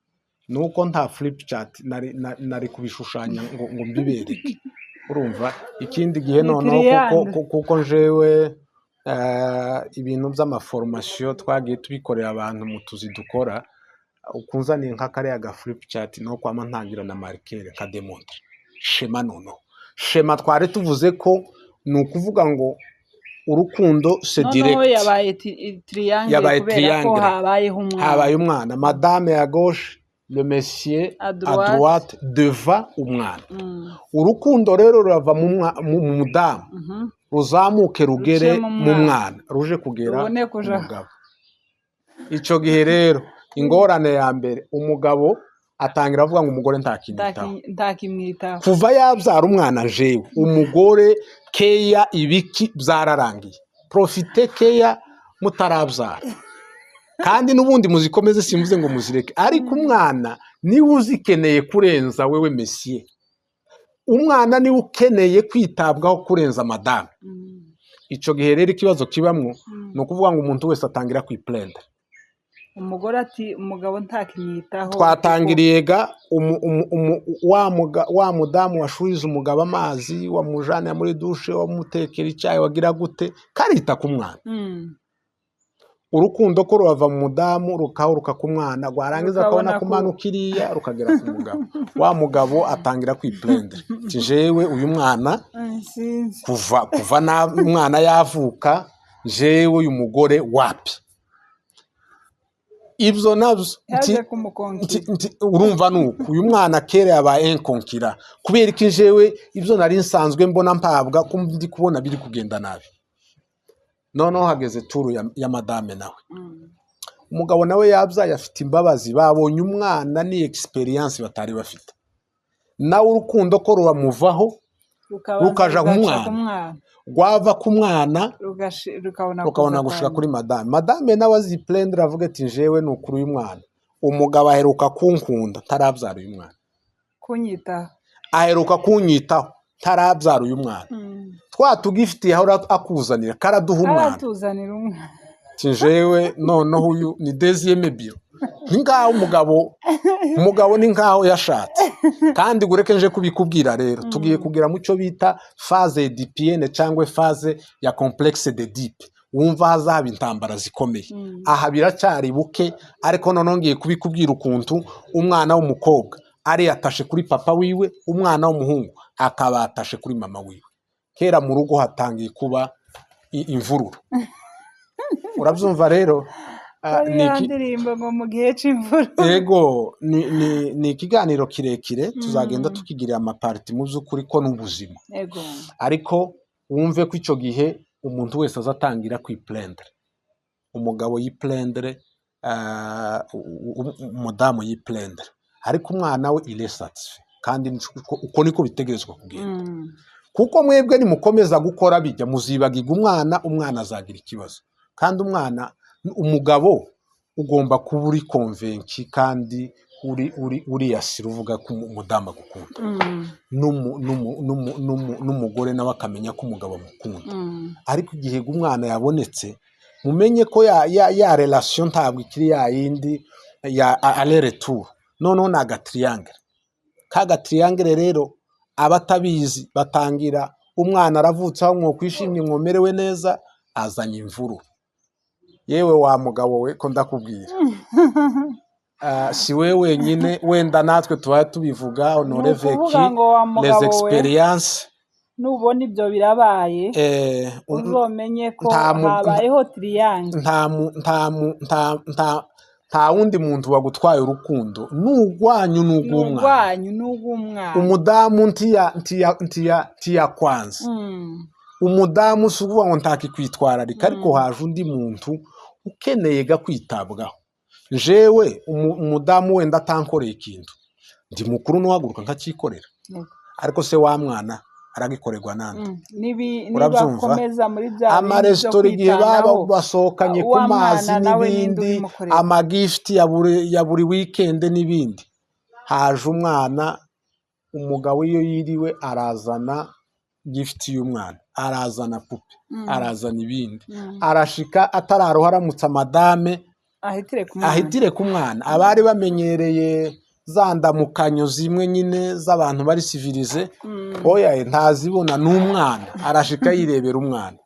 Ni uko nta flip chart nari kubishushanya ngo mbibereke. Urumva, ikindi gihe Ni noneho kuko triangle. Kuko njewe ibintu by'ama formation twagiye tubikorera abantu mu tuzi dukora, ukunzaniye nka kariya ga flip chart no kwama ntangira na marqueur nka démontre schéma. Noneho schéma twari tuvuze ko ni ukuvuga ngo urukundo c'est Noneho direct. yabaye triangle Yabaye kubera ko triangle. habayeho umwana. Habaye umwana, madame à gauche, le monsieur à à droite. droite, devant umwana. Urukundo rero rurava mu mudamu, ruzamuke rugere Ruce mu mu mwana. mwana, ruje kugera Rubone ku kuja. mugabo. Icyo gihe rero ingorane ya mbere, umugabo atangira avuga ngo umugore ntakinyitaho. Ntakimwitaho. Kuva yabyara umwana, jewe umugore keya ibiki byararangiye. Profite keya mutarabyara, kandi n'ubundi muzikomeze, simvuze ngo muzireke, ariko umwana niwe uzikeneye kurenza wewe monsieur. Umwana niwe ukeneye kwitabwaho kurenza madamu. Icyo gihe rero ikibazo kibamwo ni ukuvuga ngo umuntu wese atangira kwi plaindre. Umugore ati umugabo ntakimwitaho. Twatangiriye ga wa mudamu washuriza umugabo amazi, wamujana muri douche, wamutekera icyayi, wagira gute, karita ku mwana. Urukundo ko rurava mu mudamu rukahuruka ku mwana, rwarangiza Rukabona akabona kumanuka iriya rukagera ku mugabo. Wa mugabo atangira kwi plaindre ati jewe uyu mwana Sinzi. kuva na umwana yavuka, jewe uyu mugore wapi. Ibyo nabyo Yaje kumukonkira. Urumva nuko uyu mwana kera yabaye inkonkira kubera ko jewe ibyo nari nsanzwe mbona mpabwa ko ndi kubona biri kugenda nabi. Noneho hageze tour ya madame nawe. Umugabo nawe yabyaye, afite imbabazi, babonye umwana, ni expérience batari bafite. Nawe urukundo ko ruramuvaho Rukabanza rukaja ku rugaca mwana. ku mwana. Rwava ku mwana rukabona rukabona kuza gushika kwa kuri madame. Madame nawe azi plaindre, avuga ati jewe ni ukuri uyu mwana, umugabo aheruka kunkunda ntarabyara uyu mwana. Kunyitaho. Aheruka kunyitaho ntarabyara uyu mwana. Twa tugifitiye ahora akuzanira karaduha umwana. Aratuzanira umwana. Ati jewe noneho uyu ni deuxième biro, ni nkaho umugabo ni nkaho yashatse. Kandi gureke nje kubikubwira rero, tugiye kugera mu cyo bita phase œdipienne cyangwa phase ya complexe d'Œdipe, wumva hazaba intambara zikomeye. Aha biracyari buke, ariko noneho ngiye kubikubwira ukuntu umwana w'umukobwa ari attaché kuri papa wiwe, umwana w'umuhungu akaba attaché kuri mama wiwe. Kera mu rugo hatangiye kuba imvururu. Urabyumva rero? Ari ni ya ndirimbo ngo mu gihe c'imvura. Ego, ni ikiganiro kirekire, tuzagenda tukigirira ama parties mu by'ukuri, ko n'ubuzima. Ariko wumve ko icyo gihe umuntu wese azatangira kwiplaindre, umugabo yiplaindre, umudamu yiplaindre, ariko umwana we il est satisfait. Kandi uko niko bitegerezwa kugenda, kuko mwebwe nimukomeza gukora bijya muzibagirwa umwana, umwana azagira ikibazo. Kandi umwana, umugabo ugomba kuba uri convaincu kandi uri assuré, uvuga ko umudamu agukunda, n'umugore nawe akamenya ko umugabo amukunda. Ariko igihe umwana yabonetse, mumenye ko ya relation ntabwo ikiri ya yindi ya aller-retour, noneho ni agatriangle. Ka gatriangle rero, abatabizi batangira umwana aravutse, aho mwokwishimye mwomerewe neza, azanye imvuru. Yewe wa mugabo we, ko ndakubwira, si we wenyine, wenda natwe tuba tubivuga Ni honore ukuvuga vécu ngo wa les mugabo we, expériences. Nubona ibyo birabaye, uzomenye ko habayeho triangle. Nta mu- nta mu- nta nta nta wundi muntu wagutwaye urukundo, ni urwanyu n'urw'umwana. N'urwanyu n'urw'umwana. Umudamu ntiyakwanze. Umudamu si ukuvuga ngo ntakikwitwararika, ariko haje undi muntu ukeneye ga kwitabwaho. Jewe umudamu wenda atankoreye ikintu, ndi mukuru n'uhaguruka nkacyikorera, ariko se wa mwana aragikorerwa nande? Urabyumva? Nibakomeza muri bya bindi byo Amaresitora igihe baba kwitanaho, basohokanye ku wa mazi mwana nawe ninde n'ibindi, ubimukorera? Amagift ya buri weekend n'ibindi, haje umwana, umugabo iyo yiriwe arazana gift y'umwana, arazana poupée, arazana ibindi, arashika atararoha aramutsa madame, ahitire ku mwana. Ahitire ku mwana. Abari bamenyereye za ndamukanyo zimwe nyine z'abantu bari civilisés, oya ntazibona, n'umwana arashika yirebera umwana.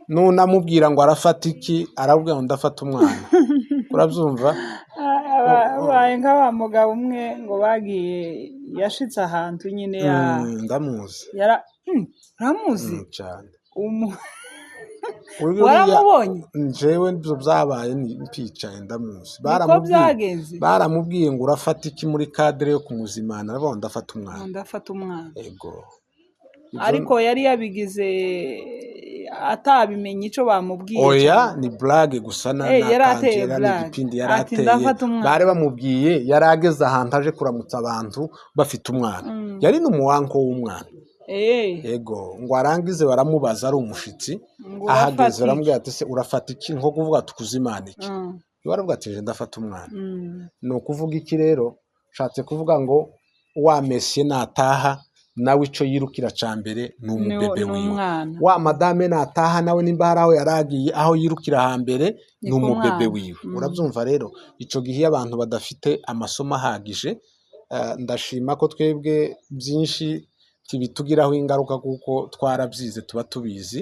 Nunamubwira ngo arafata iki, arabwira ngo ndafata umwana. Urabyumva? Abaye nka wa mugabo umwe ngo bagiye, yashitse ahantu nyine ya Ndamuzi. Yara uramuzi? Cyane. Uriya- Waramubonye? Njyewe ibyo byabaye ni mpicaye, ndamuzi. Niko Baramubwiye, byagenze. baramubwiye ngo urafata iki muri cadre yo kumuzimana, aravuga ngo ndafata umwana. Ndafata umwana. Ego. Ariko yari yabigize atabimenye icyo bamubwiye Oya, cyane. Ni blague gusa na Eh, yari ateye na blague. n'igipindi yari Ati, ateye. "Ndafata umwana." Bari bamubwiye, yari ageze ahantu aje kuramutsa abantu bafite umwana, yari n'umuwanko w'umwana. Ego, ngo arangize baramubaza, ari umushitsi Ngo ahageze, urafata iki? Baramubwira ati se urafata iki, nko kuvuga tukuzimana iki? Baravuga ati ndafata umwana. Ni ukuvuga iki rero? Nshatse kuvuga ngo wa monsieur nataha, nawe icyo yirukira cya mbere ni umubebe Ni wiwe. umwana. Wa madame nataha, nawe nimba hari aho yari agiye, aho yirukira hambere ni Ni ku umubebe mwana. wiwe. Urabyumva rero? Icyo gihe iyo abantu badafite amasomo ahagije, ndashima ko twebwe byinshi ntibitugiraho ingaruka kuko twarabyize, tuba tubizi.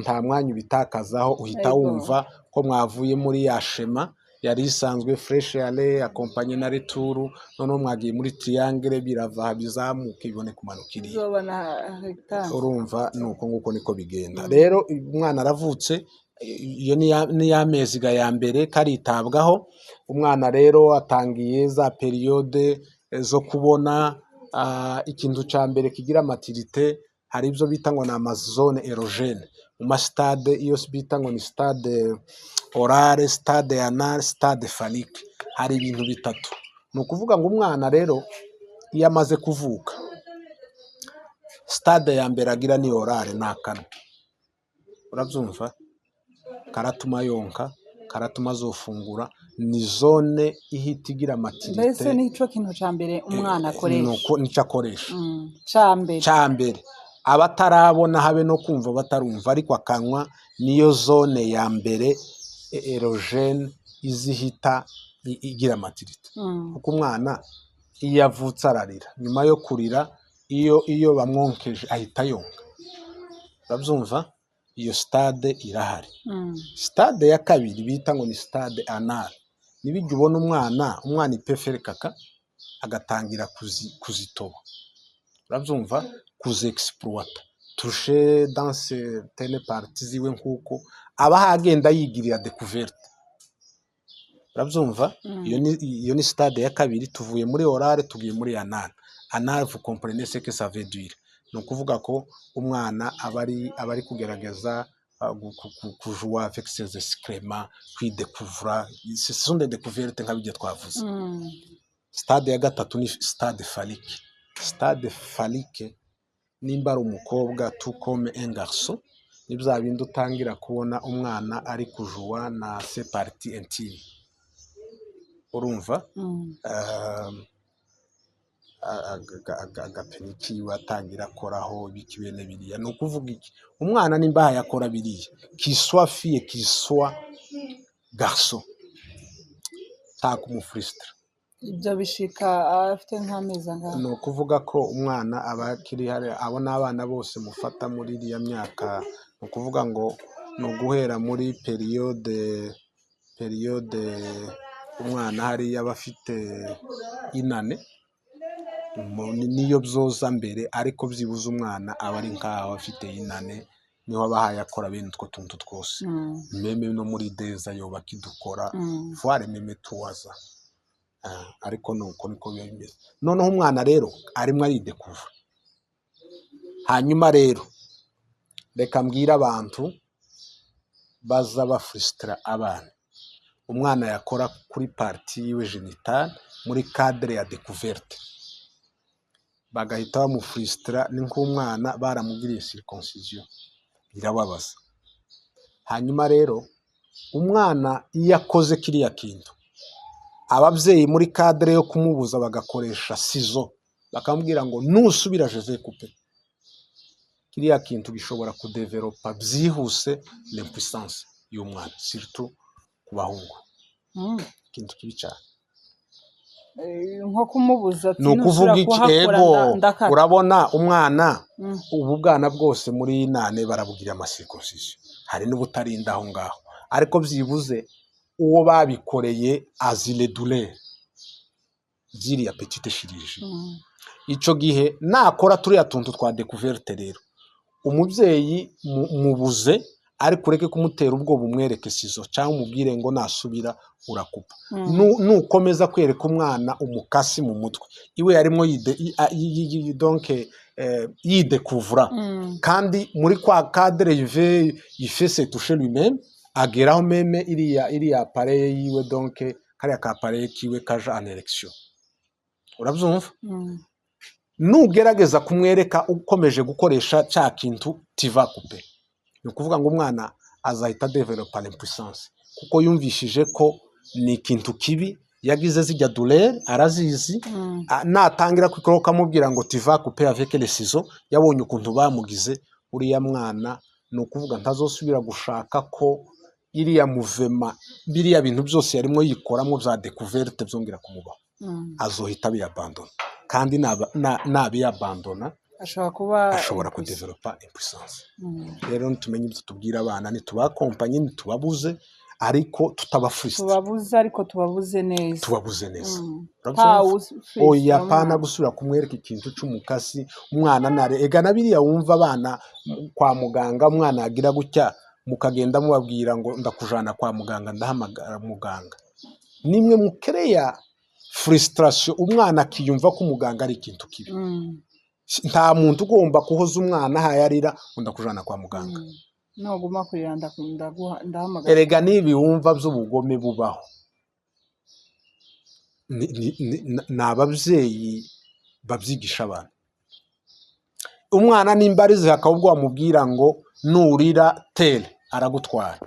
Nta mwanya ubitakazaho, uhita wumva ko mwavuye muri ya schéma yari isanzwe, flèche aller accompagnée na retour, noneho mwagiye muri triangle, birava aha bizamuke bibone kumanuka iriya. Uzobona hegitari. Urumva, ni uko nguko niko bigenda. Rero umwana aravutse, iyo ni ya mezi ga ya mbere karitabwaho. Umwana rero atangiye za période zo kubona. Ikintu cya mbere kigira maturité, hari ibyo bita ngo ni amazone érogène mu masitade, iyo bita ngo ni stade orale, stade anale, stade phallique. Hari ibintu bitatu. Ni ukuvuga ngo umwana rero iyo amaze kuvuka, stade ya mbere agira ni orale, ni akanwa. Urabyumva? Karatuma yonka, karatuma azofungura, ni zone ihita igira maturité. Mbese nico kintu ca mbere umwana akoresha? Nuko nicyo akoresha. Ca mbere. Cya mbere aba atarabona habe no kumva, batarumva, ariko akanwa niyo zone ya mbere érogène izihita. igira maturité, kuko umwana iyo avutse ararira. Nyuma yo kurira, iyo bamwonkeje ahita yonka. Urabyumva? Iyo stade irahari. Stade ya kabiri bita ngo ni stade anal, nibijya ubona umwana ipefere kaka, agatangira kuzitoba, urabyumva, kuzexploita, toucher dans certaines parties ziwe, nkuko aba agenda yigirira découverte. Urabyumva? Iyo ni stade ya kabiri. Tuvuye muri orale, tugiye muri anal. Anal, vous comprenez ce que ça veut dire? Ni ukuvuga ko umwana aba ari kugerageza kujouer avec ses excréments, kwidécouvra. Ce sont des découvertes nka bijya twavuze. Stade ya gatatu ni stade phallique. Stade phallique, nimba ari umukobwa tout comme un garçon, ni bya bindi utangira kubona umwana ari kujouer na ses parties intimes. Urumva? Agapeni kiwe atangira akoraho ibiki, bene biriya. Ni ukuvuga iki? Umwana nimba yakora biriya, qu'il soit fille, qu'il soit garçon, nta kumufrustra. Ibyo bishika afite nk'amezi angahe? Ni ukuvuga ko umwana aba akiri hariya. Abo ni abana bose mufata muri iriya myaka. Ni ukuvuga ngo ni uguhera muri période umwana hariya aba afite inane. Niyo byoza mbere, ariko byibuze umwana aba ari nk'aho afite inane, niho aba ahaye akora bene utwo tuntu twose. Même no muri 2 ans yoba akidukora, voire même 3 ans. Ariko nuko niko biba bimeze. Noneho umwana rero arimo aridécouvra. Hanyuma rero reka mbwire abantu baza bafrustra abana: umwana yakora kuri partie yiwe génitale muri cadre ya découverte, bagahita bamufrustra. Ni nk'umwana baramugiriye circoncision, birababaza. Hanyuma rero umwana iyo akoze kiriya kintu, ababyeyi muri cadre yo kumubuza bagakoresha ciseaux, bakamubwira ngo nusubira je vais couper, kiriya kintu gishobora kudéveloppa byihuse l'impuissance y'umwana, surtout ku bahungu. Ikintu kibi cyane. Nko kumubuza ati Ni ukuvuga nusubira iki? kuhakora Ego. ndakata. Urabona umwana, ubu bwana bwose muri nane barabugira amacirconcision. Hari n'ubutarinda aho ngaho, ariko byibuze uwo babikoreye azi les douleurs ziriya petite chirurgie. Icyo gihe nakora turiya tuntu twa découverte rero, umubyeyi mubuze, ariko ureke kumutera ubwoba. Umwereke ciseaux cyangwa umubwire ngo nasubira urakupa. Nukomeza kwereka umwana umukasi mu mutwe iwe, yarimo yide donc yidécouvra. Kandi muri kwa cadre yive il se touche lui-même, ageraho même iriya appareil yiwe, donc kariya ka appareil kiwe kaja en érection. Urabyumva? Nugerageza kumwereka ukomeje gukoresha cya kintu, tu vas couper, ni ukuvuga ngo umwana azahita développa l'impuissance, kuko yumvishije ko ni ikintu kibi yagize. Zijya douleur arazizi. Natangira kwikora ukamubwira ngo tu vas couper avec les ciseaux, yabonye ukuntu bamugize uriya mwana, ni ukuvuga ntazosubira gushaka ko iriya mouvement, biriya bintu byose yarimo yikoramo bya découverte byongera kumubaho. Azohita abiyabandona, kandi nabiyabandona ashobora kuba ashobora impuissant. Kudéveloppa impuissance. Rero nitumenye ibyo tubwira abana, ntitubaaccompagne, ntitubabuze, ariko tutabafrustra. Tubabuze, ariko tubabuze neza. Tubabuze neza. Urabyumva? Ntawe ufrustra Oya, pana umwana. gusubira kumwereka ikintu c'umukasi umwana nare. Ega na biriya wumva abana kwa muganga, umwana yagira gutya mukagenda mubabwira ngo ndakujana kwa muganga, ndahamagara muganga, nimwe mukereya frustration, umwana akiyumva ko umuganga ari ikintu kibi. Nta muntu ugomba kuhoza umwana ahaye arira ngo ndakujana kwa muganga. Nuguma kurira ndahamagara. Erega n'ibi wumva by'ubugome bubaho ni ababyeyi babyigisha abana. Umwana nimba arize, hakaba ubwo wamubwira ngo nurira tere aragutwara,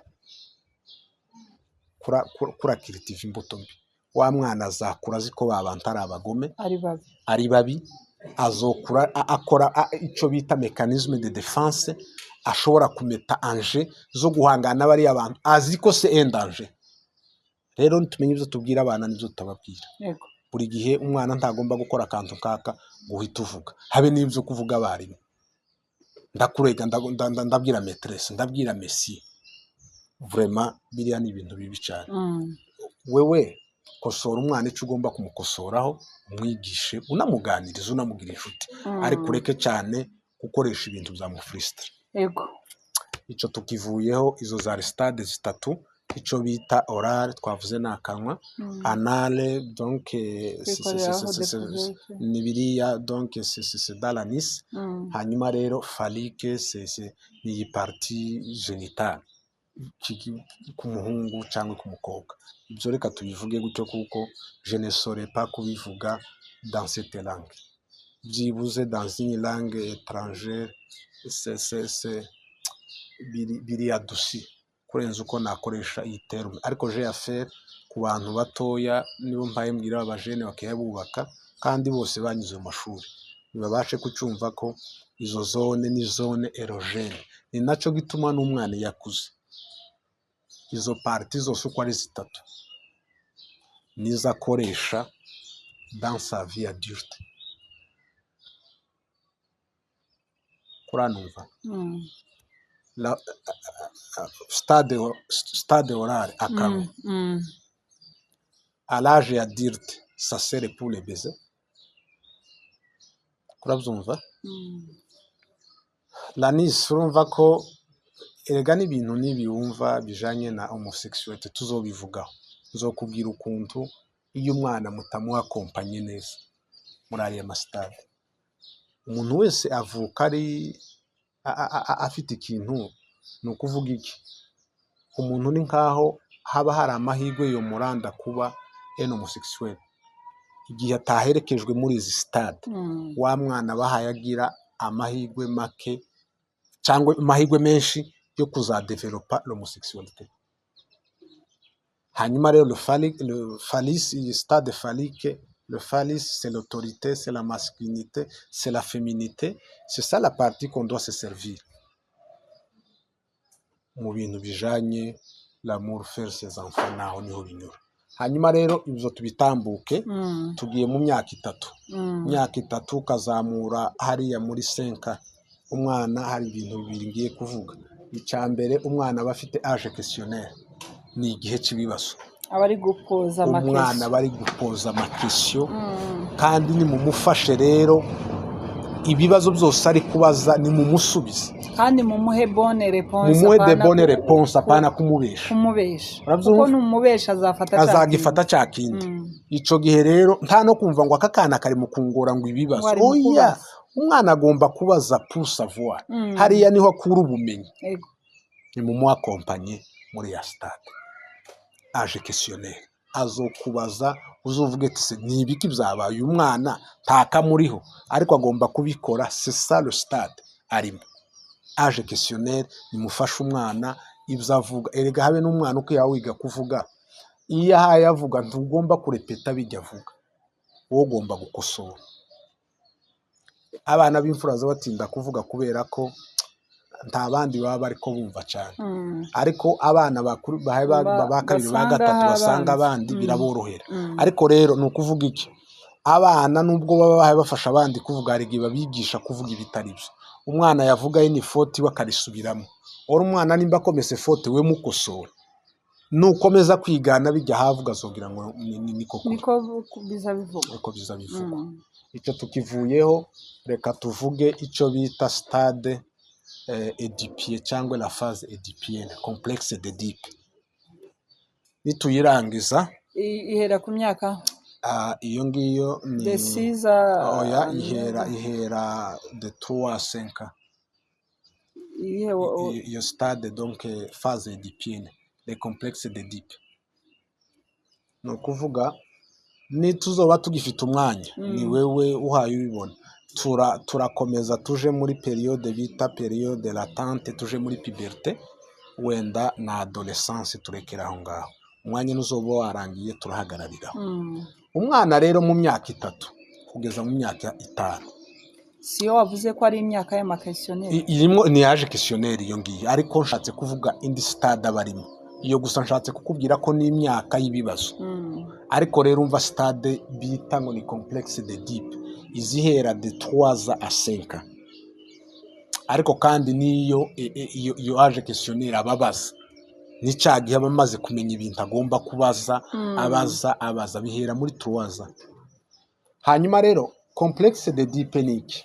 kurakiritiva imbuto mbi. Wa mwana azakura azi ko ba bantu ari abagome, ari babi, ari babi. Azokura akora icyo bita mécanisme de défense, ashobora kumeta anje zo guhangana n'abariya bantu, azi ko c'est un danger. Rero tumenye ibyo tubwira abana n'ibyo tutababwira. Buri gihe umwana ntagomba gukora akantu kaka ngo uhite uvuga, habe n'ibyo kuvuga abarimu. Ndakurega, ndabwira maîtresse, ndabwira monsieur. Vraiment biriya ni ibintu bibi cyane. Wewe kosora umwana icyo ugomba kumukosoraho, umwigishe, unamuganiriza, unamugira inshuti, ariko ureke cyane gukoresha ibintu bya mufrustra. Icyo tukivuyeho, izo zari stade zitatu. Icyo bita orale twavuze ni akanwa, anale donc Kwikoreraho découverte. Ni biriya, donc c'est dans l'anus. Hanyuma rero phallique c'est ni iyi partie génitale ku muhungu cyangwa ku mukobwa. Ibyo reka tubivuge gutyo kuko je ne saurais pas kubivuga dans cette langue, byibuze dans une langue étrangère c'est biri adouci kurenza uko nakoresha iyi terme. Ariko j'ai affaire ku bantu batoya, nibo mpaye mbwira abajene bakayabubaka kandi bose banyuze mu mashuri, ntibabashe kucyumva ko izo zone ni zone érogène. Ni nacyo gituma n'umwana iyo akuze, izo parties zose uko ari zitatu nizo akoresha dans sa vie adulte. Kuranumva? Mm. La, stade orale, akanwa, à l'âge adulte ça sert pour les baisers. Kurabyumva? Mm. L'anus, urumva ko erega n'ibintu n'ibi wumva bijanye na homosexualité tuzobivugaho. Nzokubwira ukuntu iyo umwana mutamuha accompagné neza muri ariya ma stade. Umuntu wese avuka ari afite ikintu. Ni ukuvuga iki? Umuntu ni nkaho haba hari amahirwe yomuranda kuba un homosexuel igihe ataherekejwe muri izi stade. Wa mwana bahaye agira amahirwe make cyangwa amahirwe menshi yo kuzadevelopa l'homosexualité. Hanyuma rero le phallus, iyi stade phallique, le phallus, c'est l'autorité, c'est la masculinité, c'est la féminité, c'est ça la partie qu'on doit se servir mu bintu bijanye l'amour, faire ses enfants, naho niho binyura. Hanyuma rero ibyo tubitambuke. Tugiye mu myaka 3. Imyaka 3 ukazamura hariya muri 5, umwana hari ibintu bibiri ngiye kuvuga. Icya mbere, umwana aba afite âge questionnaire, ni igihe cy'ibibazo. Aba ari gupoza Umwana ama questions. Aba ari gupoza ama questions, kandi nimumufashe rero ibibazo byose ari kubaza nimumusubize. Kandi mumuhe bonne réponse. Mumuhe de Apana bonne réponse, apana kumubesha. Kumubesha. Urabyumva? Kuko numubesha azafata cya Azagifata cya kindi. Ico gihe rero nta no kumva ngo aka kana kari mu kungora ngo ibibazo. Ngo ari mu Oya, kubaza. umwana agomba kubaza pour savoir. Hariya niho akura ubumenyi. Ni mumuha accompagné muri ya stade âge questionnaire, azokubaza, uzovuge ati: "Se ni ibiki byabaye?" Uyu mwana ntakamuriho ariko agomba kubikora. C'est ça le stade arimo, âge questionnaire. Nimufashe umwana ibyo avuga. Erega habe n'umwana uko yaba wiga kuvuga, iyo ahaye avuga ntugomba kurepeta bijya avuga, wowe ugomba gukosora. Abana b'imfura baza batinda kuvuga kubera ko nta bandi baba bariko bumva cyane, ariko abana bakuru bahaye ba kabiri, ba Basanga gatatu basanga abandi. abandi, biraborohera. Ariko rero ni ukuvuga iki? Abana nubwo baba bahaye bafasha abandi kuvuga, hari igihe babigisha kuvuga ibitari byo. Umwana yavuga ni faute, we akarisubiramo. Ora umwana nimba akomese faute, we mukosora. Nukomeza kwigana bijya ahavuga, azogira ngo niko kuri. Niko biza bivugwa. Niko biza bivugwa. Icyo tukivuyeho, reka tuvuge icyo bita stade oedipien cyangwa la phase oedipienne, complexe d'Oedipe. Nituyirangiza Ihera ku myaka iyo ngiyo ni de 6 à Oya, ihera de 3 à 5. Iyihe Iyo stade donc phase oedipienne, le complexe d'Oedipe, ni ukuvuga nituzoba tugifite umwanya, ni wewe uhaye ubibona, turakomeza tuje muri période bita période latente, tuje muri puberté wenda na adolescence, turekera aho ngaho. Umwanya nuzoba warangiye turahagarariraho. Umwana rero mu myaka 3 kugeza mu myaka 5. Siyo wavuze ko ari imyaka y'ama questionnaire? Irimo ni âge questionnaire iyo ngiyo, ariko nshatse kuvuga indi stade aba arimo. Iyo gusa nshatse kukubwira ko n'imyaka y'ibibazo. Ariko rero umva, stade bita ngo ni complexe d'Oedipe izihera de 3 à 5. Ariko kandi n'iyo iyo âge questionnaire ababaza, ni cya gihe aba amaze kumenya ibintu agomba kubaza. Abaza bihera muri 3. Hanyuma rero complexe d'Oedipe ni iki?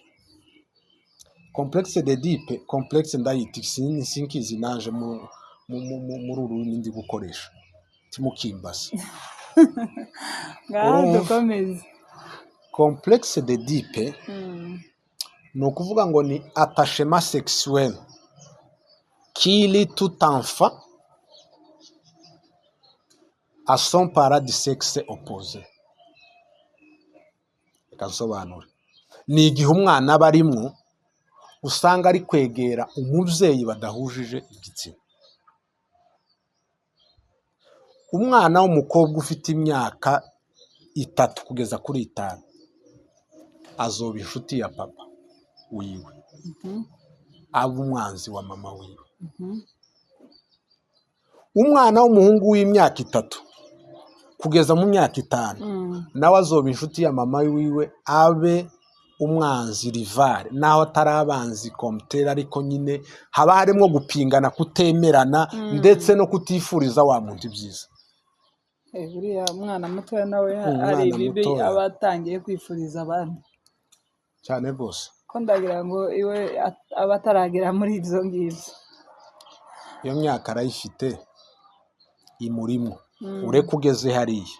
Complexe d'Oedipe, complexe ndayita sinkizi naje muri uru rurimi ndi gukoresha, timukimbaza. Ngaho. Urumva? Dukomeze. Complexe d'Oedipe ni ukuvuga ngo ni attachement sexuel qui lie tout enfant à son parent du sexe opposé. Reka nsobanure. Ni igihe umwana aba arimwo usanga ari kwegera umubyeyi badahujije igitsina. Umwana w'umukobwa ufite imyaka 3 kugeza kuri 5 azoba inshuti ya papa wiwe, aba umwanzi wa mama wiwe. Umwana w'umuhungu w'imyaka 3 kugeza mu myaka 5 nawe azoba inshuti ya mama wiwe, abe umwanzi, rival, naho atari abanzi komutera, ariko nyine haba harimo gupingana, kutemerana, ndetse no kutifuriza wa muntu ibyiza. Buriya umwana mutoya nawe Umwana hari ibibi mutoya. aba atangiye kwifuriza abandi. Cyane rwose. Ko ndagira ngo iwe aba ataragera muri ibyo ngibyo. Iyo myaka arayifite, imurimo. Ureke ugeze hariya,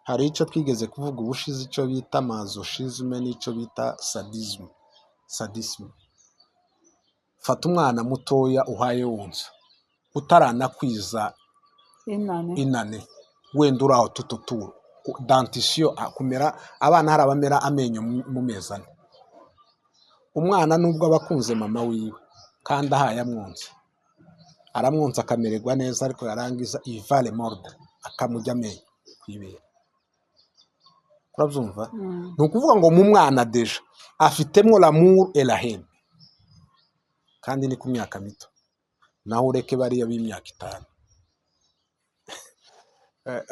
hari icyo twigeze kuvuga ubushize, icyo bita masochisme n'icyo bita sadisme. Sadisme, fata umwana mutoya uhaye wonsa, utaranakwiza inane, inane, wenda uri aho tututuru dentition kumera. Abana hari abamera amenyo mu mezi 4. Umwana nubwo aba akunze mama wiwe kandi ahaye amwonsa, aramwonsa akamererwa neza, ariko yarangiza il va le mordre, akamujya amenyo ku ibere. Urabyumva? Mm. Ni ukuvuga ngo mu mwana déjà afitemo l'amour et la haine, kandi ni ku myaka mito. Naho ureke bariya b'imyaka 5.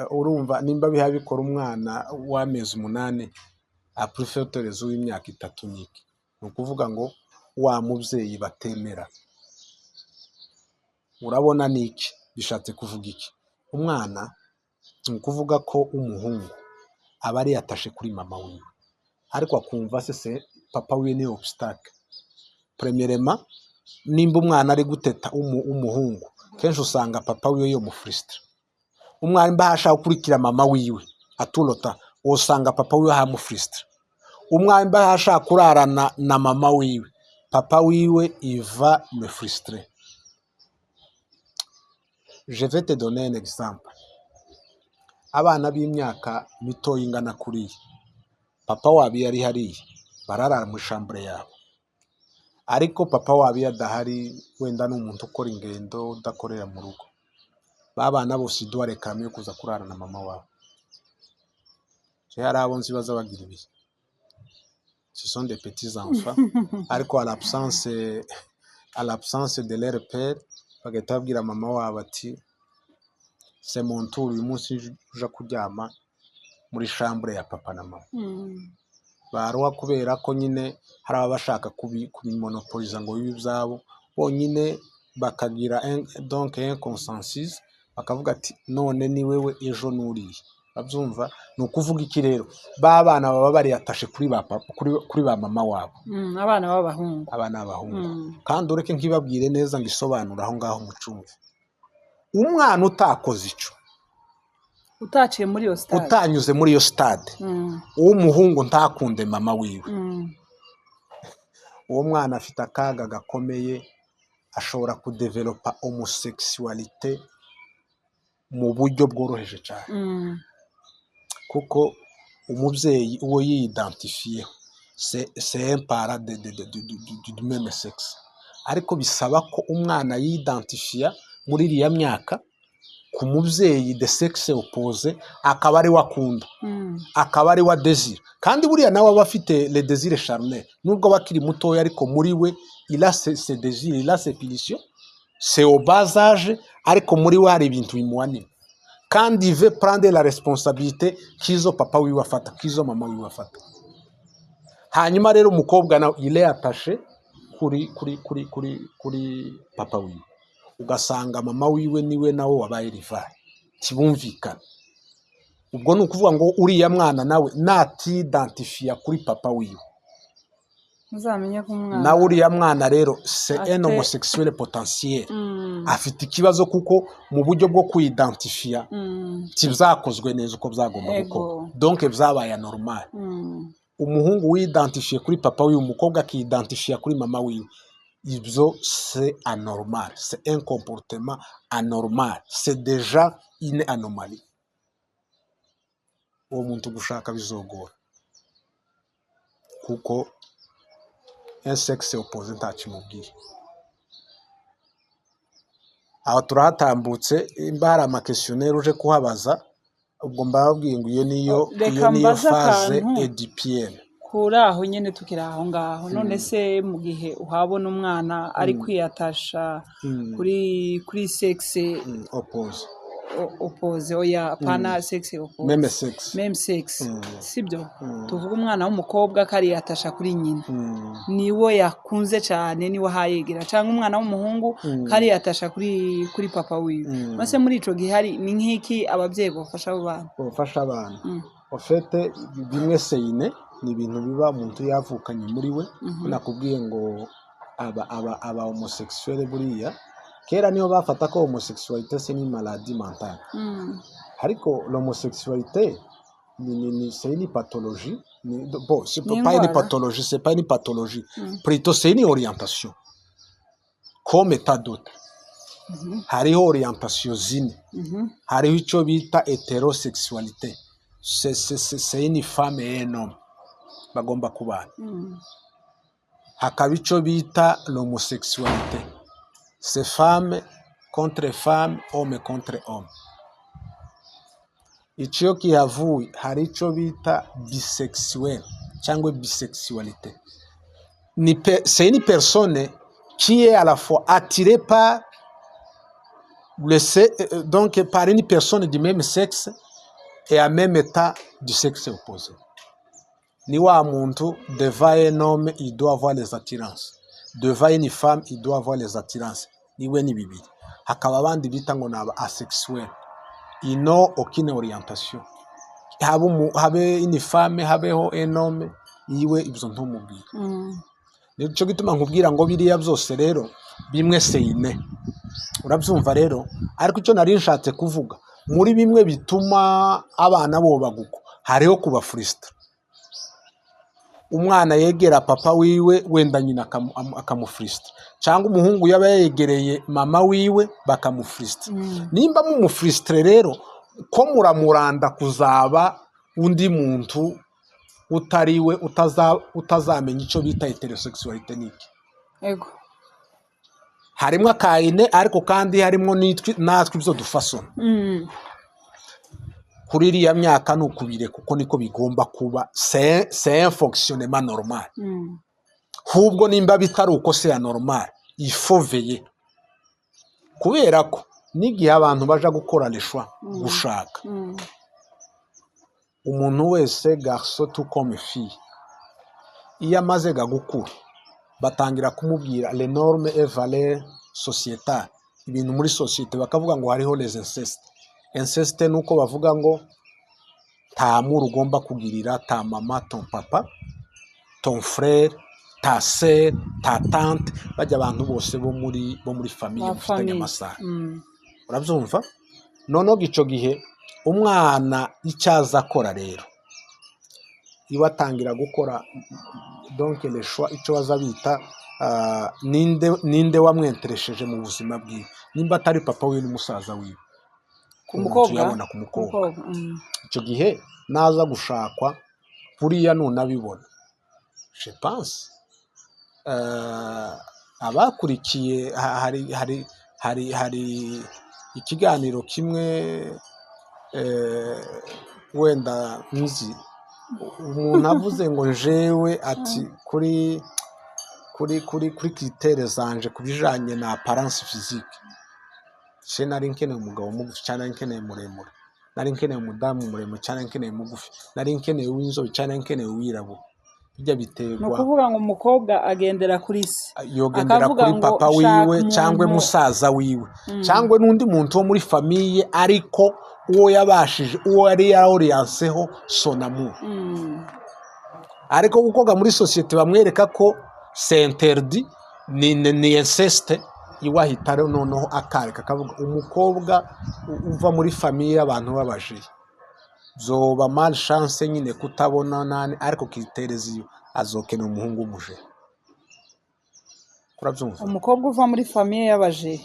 Urumva nimba biha bikora umwana w'amezi 8, à plus forte raison w'imyaka 3 niki? Ni ukuvuga ngo wa mubyeyi batemera, urabona ni iki bishatse kuvuga iki? Umwana, ni ukuvuga ko umuhungu aba ari attaché kuri mama wiwe, ariko akumva se papa wiwe ni obstacle. Premièrement, nimba umwana ari guteta w'umuhungu, kenshi usanga papa wiwe yomufrustra. Umwana mba ashaka gukurikira mama wiwe aturota, usanga papa wiwe ahamufrustra. Umwana mba ashaka kurarana na mama wiwe, papa wiwe il va le frustrer. Je vais te donner un exemple. Abana b'imyaka mitoya ingana kuriya, papa wabo iyo ari hariya bararara muri chambre yabo, ariko papa wabo iyo adahari, wenda ni umuntu ukora ingendo, udakorera mu rugo, ba bana bose iduha réclame yo kuza kurara na mama wabo. Hari abo nzi baza bagira ibihe, ce sont des petits enfants, ariko à l'absence de leur père bagahita babwira mama wabo ati: "C'est mon tour uyu munsi, uja kuryama muri chambre ya papa na mama." Baruha kubera ko nyine hari ababa bashaka kubimonopoliza ngo bibe ibyabo bonyine, bakagira donc un consensus, bakavuga ati: "None ni wewe, ejo nuriya." Babyumva. Ni ukuvuga iki rero? Ba bana baba bari attachés kuri ba papa, kuri ba mama wabo. Abana b'abahungu. Abana b'abahungu. Kandi ureke nkibabwire neza ngo isobanure aho ngaho mucumve. Umwana utakoze icyo, utaciye muri iyo stade, utanyuze muri iyo stade, uw'umuhungu ntakunde mama wiwe, uwo mwana afite akaga gakomeye, ashobora kudevelopa homosexualité mu buryo bworoheje cyane, kuko umubyeyi uwo yiidentifiyeho c'est un parent du même sexe. Ariko bisaba ko umwana yiidentifiya muri iriya myaka ku mubyeyi de sexe opposé, akaba ari we akunda, akaba ari we désire. Kandi buriya nawe aba afite le désir charnel, nubwo aba akiri mutoya, ariko muri we il a ce désir, il a ses pulsions. C'est au bas âge, ariko muri we hari ibintu bimuhanira, kandi il veut prendre la responsabilité k'izo papa wiwe afata, k'izo mama wiwe afata. Hanyuma rero umukobwa nawe, il est attaché kuri papa wiwe, ugasanga mama wiwe niwe nawe wabaye rival, ntibumvikana. Ubwo ni ukuvuga ngo uriya mwana nawe natidentifiya kuri papa wiwe, Muzamenye ko umwana nawe uriya mwana rero c'est un homosexuel potentiel. Afite ikibazo kuko mu buryo bwo kwidentifiya ntibyakozwe neza uko byagomba gukorwa, donc byabaye anormal. Umuhungu widentifiye kuri papa wiwe, umukobwa akidentifiya kuri mama wiwe, ibyo c'est anormal, c'est un comportement anormal, c'est déjà une anomalie. Uwo muntu gushaka bizogora, kuko un sexe opposé ntacyo imubwiye. Aho turahatambutse. Imba hari ama questionnaire uje kuhabaza, ubwo mbabwiye ngo iyo niyo Reka iyo niyo mbaze phase akantu. Oedipienne. Kuri aho nyine, tukiri aho ngaho, none se mu gihe uhabona umwana ari kwiyatasha kuri sexe Opposé. Opposé, oya, apana sexe opposé. Même sexe. Même sexe, sibyo? Tuvuga umwana w'umukobwa ko ariyatasha kuri nyina, niwo yakunze cyane, niwe ahayegera, cyangwa umwana w'umuhungu ko ariyatasha kuri papa wiwe. Maze muri ico gihe hari ni nk'iki ababyeyi bafasha abo bana? Ubufasha abana, en fait, bimwe c'est inné, ni ibintu biba umuntu yavukanye muri we. Nakubwiye ngo aba homosexuel buriya kera niyo bafata ko homosexualité c'est une maladie mentale, ariko l'homosexualité ni c'est une pathologie, bon, c'est Ni pas une indwara. pathologie, c'est pas une pathologie, plutôt c'est une orientation comme tant d'autres. Hariho orientation zine. Hariho icyo bita hétérosexualité, c'est une femme et un homme bagomba kubana. Hakaba icyo bita l'homosexualité, c'est femme contre femme, homme contre homme. Icyo kihavuye, hari icyo bita bisexuel cyangwa bisexualité, c'est une personne qui est à la fois attirée par le donc par une personne du même sexe et en même temps du sexe opposé. Ni wa muntu, devant un homme il doit avoir les attirances, devant une femme il doit avoir les attirances, niwe ni bibiri. Hakaba abandi bita ngo ni aba asexuel, ils n'ont aucune orientation, habe une femme, habeho un homme, yiwe ibyo ntumubwire. Nicyo gituma nkubwira ngo biriya byose rero bimwe c'est inné, urabyumva rero. Ariko icyo nari nshatse kuvuga, muri bimwe bituma abana bobaguko, hariho kubafrustra. Umwana yegera papa wiwe, wenda nyina akamufrustra, cyangwa umuhungu yaba yegereye mama wiwe bakamufrustra. Nimba mumufrustre rero, ko muramuranda kuzaba undi muntu utari we, utazamenya icyo bita hétérosexualité niki. Harimo aka inné, ariko kandi harimo natwe ibyo dufasona. Kuri iriya myaka ni ukubire, kuko niko bigomba kuba, c'est un fonctionnement normal. Ahubwo nimba bitari uko, c'est anormal, il faut veiller, kubera ko n'igihe abantu baja gukora le choix, gushaka, umuntu wese, garçon tout comme fille, iyo amaze gukura batangira kumubwira les normes et valeurs sociétales, ibintu muri société, bakavuga ngo hariho les inceste. Inceste ni uko bavuga ngo nta amour ugomba kugirira ta mama, ton papa, ton frère, ta sœur, ta tante, bajya abantu bose bo muri famille Ba mufitanye famille. amasano. Urabyumva? Noneho icyo gihe umwana icyo aza akora rero, iwe atangira gukora donc le choix, icyo baza bita ninde wamwenteresheje mu buzima bwiwe, nimba atari papa wiwe n'umusaza wiwe. Ku Umuntu mukobwa. uyabona ku mukobwa. Mukobwa. Icyo gihe naza gushakwa kuriya, nunabibona, je pense abakurikiye hari ikiganiro kimwe, wenda nzi umuntu avuze ngo njewe ati kuri Kuri critères zanje ku bijanye na apparence physique, je nari nkeneye umugabo mugufi cyangwa nari nkeneye muremure, nari nkeneye umudamu muremure cyangwa nari nkeneye mugufi, nari nkeneye uw'inzobe cyangwa nari nkeneye uwirabura. Bijya Ni biterwa. ukuvuga ngo umukobwa agendera kuri se, Yogendera akavuga kuri ngo papa shaka wiwe cyangwa umuntu musaza wiwe cyangwa n'undi muntu wo muri famille, ariko uwo yabashije, uwo yari yaroriyanseho son amour. Ariko kuko muri sosiyete bamwereka ko c'est interdit, ni inceste, iwe ahita rero noneho akareka, akavuga umukobwa uva muri famille y'abantu b'abajeya zoba malchance nyine kutabona nani, ariko critères iyo azokenera umuhungu w'umujeya. Urabyumva? Umukobwa uva muri famille y'abajeya,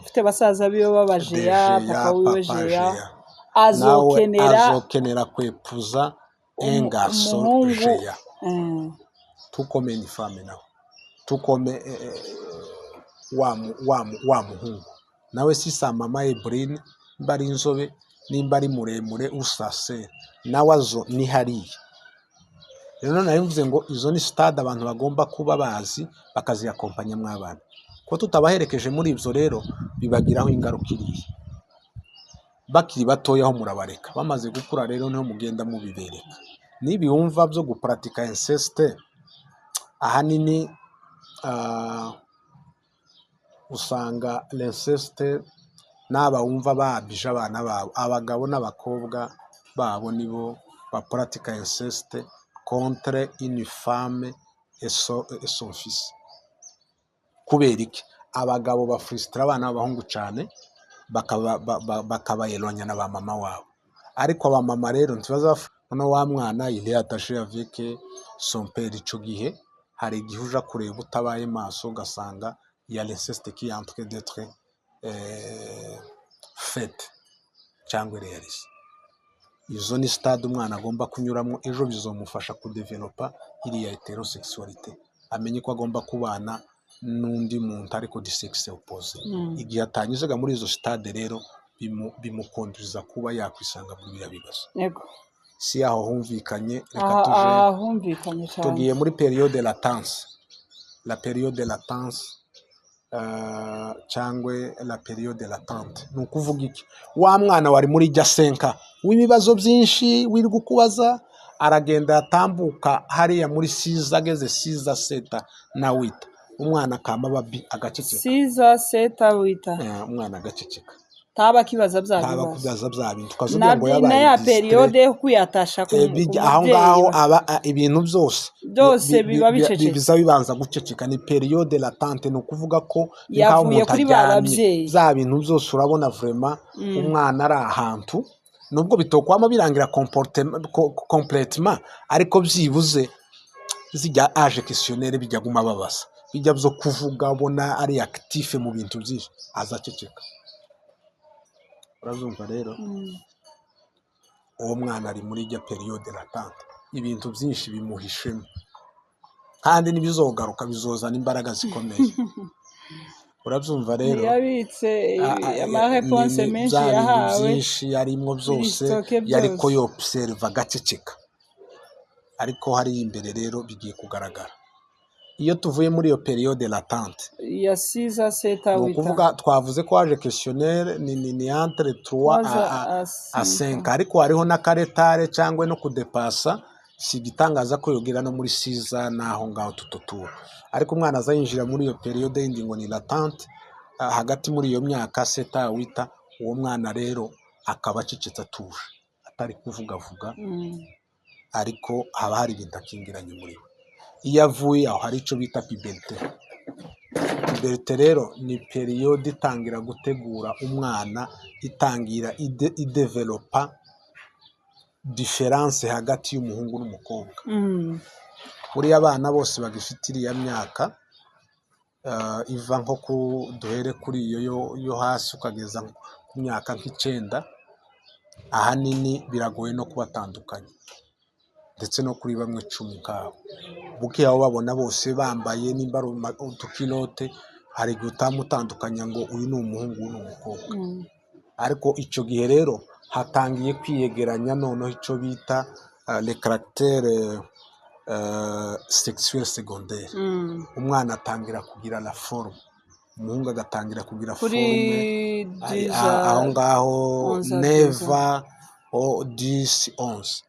ufite basaza biwe b'abajeya, Des jeya, papa wiwe papa jeya, jeya, nawe azokenera azokenera kwepuza un garçon umuhungu jeya, tout comme une femme nawe, tout comme wa muhungu nawe. Si sa mama est brune, nimba ari inzobe, nimba ari muremure usase, nawe azo ni hariya. Rero nari mvuze ngo izo ni stade abantu bagomba kuba bazi, bakaziyakompanyamo abana. Ko tutabaherekeje muri ibyo rero bibagiraho ingaruka iriya. Bakiri batoya aho murabareka, bamaze gukura rero niho mugenda mubibereka. Nibiyumva byo guparatika inceste, ahanini usanga l'inceste n'aba wumva babije abana babo, abagabo n'abakobwa babo, nibo baparatika inceste contre une femme et son fils. Kubera iki? Abagabo bafurisitira abana b'abahungu cyane, bakabayeronya na ba mama wabo. Ariko abamama rero ntibaza. Noneho wa mwana, il est attaché avec son père. Ico gihe hari igihe uja kureba utabaye maso, ugasanga ya l'inceste qui est en train d'être faite cyangwa réalisée. Izo ni stade umwana agomba kunyuramo, ejo bizomufasha kudevelopa iriya hétérosexualité, amenye ko agomba kubana n'undi muntu ariko du sexe opposé. Igihe atanyuzaga muri izo stade rero bimukonduriza kuba yakwisanga muri biriya bibazo. Si aho humvikanye? Reka Aha. tuje Aha humvikanye cyane. Tugiye muri période latence, la période latence cyangwa la période latente. Ni ukuvuga iki? Wa mwana wari muri jya 5 ans w'ibibazo byinshi wirirwa ukubaza, aragenda yatambuka hariya muri 6 ans, ageze 6 ans, 7 ans na 8 ans, umwana akama aba agaceceka. 6 ans, 7 ans, 8 ans. Umwana agaceceka. Taba akibaza bya ntaba bibazo. Kubaza bya bintu ukazugira ngo na yabaye ya distrait. Période yo kwiyatasha ku Bijya aho mubyeyi ngaho aba ibintu byose byose biba bicecetse. Biza bibanza guceceka. Ni période latente, ni ukuvuga ko ni nk'aho Yavuye umuntu kuri ba aryamye. babyeyi. Bya bintu byose urabona vraiment umwana ari ahantu, nubwo bitokwama birangira complètement, ariko byibuze zijya âge questionnaire bijya guma babaza, bijya byo kuvuga, ubona ari actif mu bintu byinshi, azaceceka. Urabyumva rero? Uwo mwana ari muri ijya période latente, ibintu byinshi bimuhishemo, kandi n'ibizogaruka bizozana imbaraga zikomeye. Urabyumva rero? Yabitse ama réponses menshi bya bintu yahawe byinshi yarimwo byose biri stocké yariko byose. Yobserva agaceceka, ariko hariya imbere rero bigiye kugaragara. Iyo tuvuye muri iyo période latente ya 6 ans, 7 ans, ni 8 ans, ukuvuga twavuze ko âge questionnaire ni entre 3 3 à à à 5. 5, ariko hariho n'aka retard cyangwa no kudepasa. Si igitangaza ko yogera no muri 6 ans n'aho ngaho tutotura, ariko umwana aza yinjira muri iyo période yindi ngo ni latente, hagati muri iyo myaka 7 ans, 8 ans. Uwo mwana rero akaba acecetse, atuje, atari kuvugavuga, ariko haba hari ibintu akingiranye muri we. Iyo avuye aho hari icyo bita puberté. Puberté rero ni période itangira gutegura umwana, itangira idevelopa différence hagati y'umuhungu n'umukobwa. Buriya abana bose bagifite iriya myaka iva nko ku duhere kuri iyo yo hasi ukageza ku myaka nk' 9, ahanini biragoye no kubatandukanya, ndetse no kuri bamwe 10 nk'abo. Buke aho babona bose bambaye nimba ari utukilote, hari igihe utamutandukanya ngo uyu ni umuhungu, uyu ni umukobwa. Ariko icyo gihe rero hatangiye kwiyegeranya noneho icyo bita le caractère. sexuelle secondaire. Umwana atangira kugira la forme, umuhungu agatangira kugira Kuri forme 10. Aho ngaho 11, 9 o 10, 11.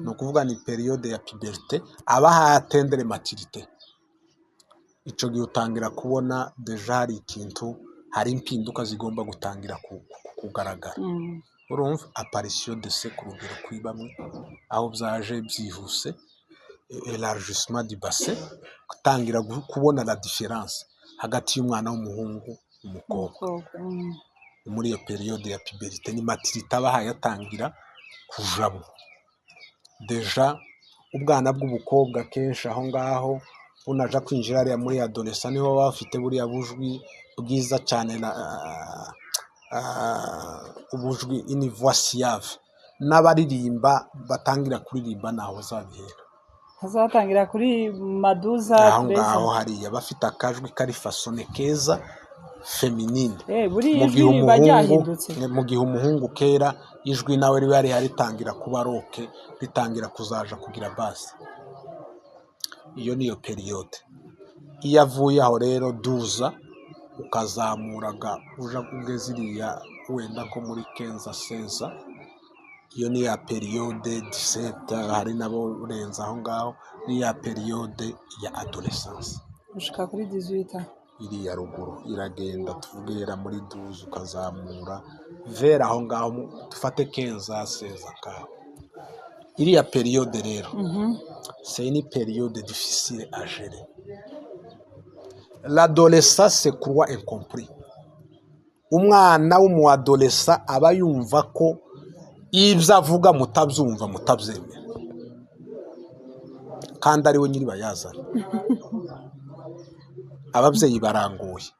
Ni ukuvuga ni période ya puberté, aba hatendere maturité. Icyo gihe utangira kubona déjà hari ikintu, hari impinduka zigomba gutangira kugaragara. Urumva apparition de seins ku rugero kuri bamwe, aho byaje byihuse, élargissement du bassin, gutangira kubona la différence hagati y'umwana w'umuhungu n'umukobwa. Umukobwa. Ni muri iyo période ya puberté, ni maturité aba yatangira kujamo. Déjà ubwana bw'ubukobwa kenshi aho ngaho bunaja kwinjira hariya muri adolescence, niho baba bafite buriya bujwi bwiza cyane, na ubujwi, une voix suave, n'abaririmba batangira kuririmba naho bazabihera. Hazatangira kuri maduza. Aho 13. ngaho hariya bafite akajwi kari façonné keza, féminine. Buriya Mu ijwi gihe riba umuhungu ryahindutse. Mu gihe umuhungu kera ijwi nawe riba rihari, ritangira kuba rauque, ritangira kuzaja kugira basse. Iyo niyo période. Iyo avuye aho rero 12 ukazamuraga uja ugeze iriya wenda ko muri 15, 16, iyo ni ya période, 17, hari nabo urenze aho ngaho, ni ya période ya adolescence. Gushika kuri 18. Iriya ruguru iragenda, tuvugera muri 12 ukazamura vers aho ngaho, dufate 15, 16 ngaho. Iriya période rero, c'est une période difficile à gérer. L'adolescent se croit incompris. Umwana w'umu adolescent aba yumva ko ibyo avuga mutabyumva, mutabyemera, kandi ari we nyiribayazana. Ababyeyi barangoye.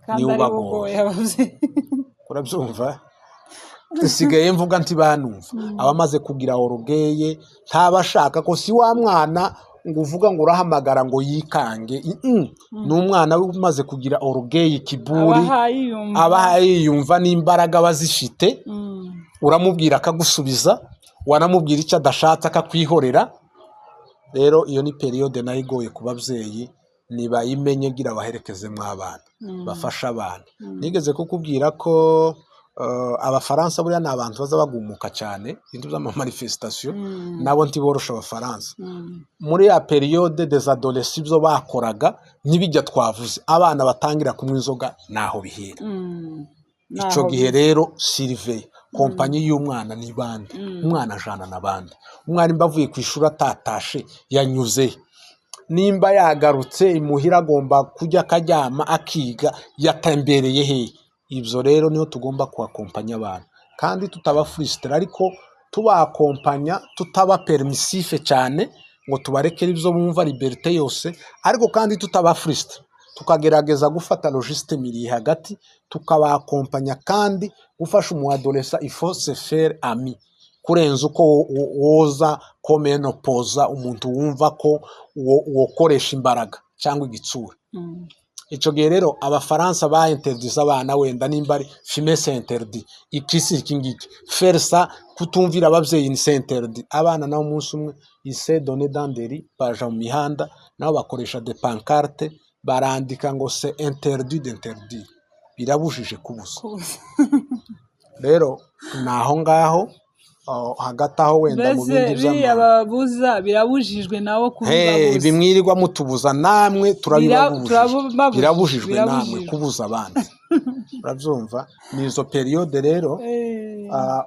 Kandi Niwe ari we ubagoye. Ugoye ababyeyi. Urabyumva, nsigaye mvuga ntibanumva. Abamaze kugira orgueil, ntaba ashaka ko si wa mwana ngo uvuga ngo urahamagara ngo yikange. Ni umwana umaze kugira orgueil, kiburi. Aba yiyumva. Aba yiyumva n'imbaraga aba azifite. Uramubwira akagusubiza, wanamubwira icyo adashatse akakwihorera. Rero iyo ni période nayo igoye ku babyeyi, nibayimenye gira baherekezemo abana, bafashe abana. Nigeze kukubwira ko Abafaransa buriya ni abantu baza bagumuka cyane, ibintu by'ama manifestation. Nabo ntiborosha Abafaransa. Muri ya période des adolescents, ibyo bakoraga n'ibijya twavuze, abana batangira kunywa inzoga, naho bihera. Icyo Naho gihe rero surveiller compagnie y'umwana ni bande, umwana ajana n'abandi, umwana nimba avuye ku ishuri atatashe yanyuze, nimba yagarutse imuhira agomba kujya akaryama akiga, yatembereye hehe? Ibyo rero niho tugomba kuhakompanya abantu, kandi tutaba frustré, ariko tubakompanya, tutaba permissif cyane ngo tubarekere ibyo bumva, liberté yose, ariko kandi tutaba frustré, tukagerageza gufata le juste milieu hagati, tukabakompanya. Kandi gufasha umu adolescent, il faut se faire ami kurenza uko woza komenopoza umuntu wumva ko wokoresha imbaraga cyangwa igitsura. Icyo gihe rero Abafaransa ba interdise abana, wenda nimba ari fumer c'est interdit, iki si iki ngiki, faire ça, kutumvira ababyeyi ni c'est interdit. Abana nabo umunsi umwe ise donne danderi, baja mu mihanda nabo bakoresha des pancartes, barandika ngo "C'est interdit d'interdire", birabujije kubuza. Kubuza. Rero ni aho ngaho, aho hagati aho wenda mu Mbese bindi biriya by'amahanga. babuza birabujijwe nabo Hey, kubibabuza. Bimwirirwa mutubuza namwe turabibabujije. Turabibabujije. Birabujijwe namwe Birabujijwe. kubuza abandi. Urabyumva, ni izo période rero.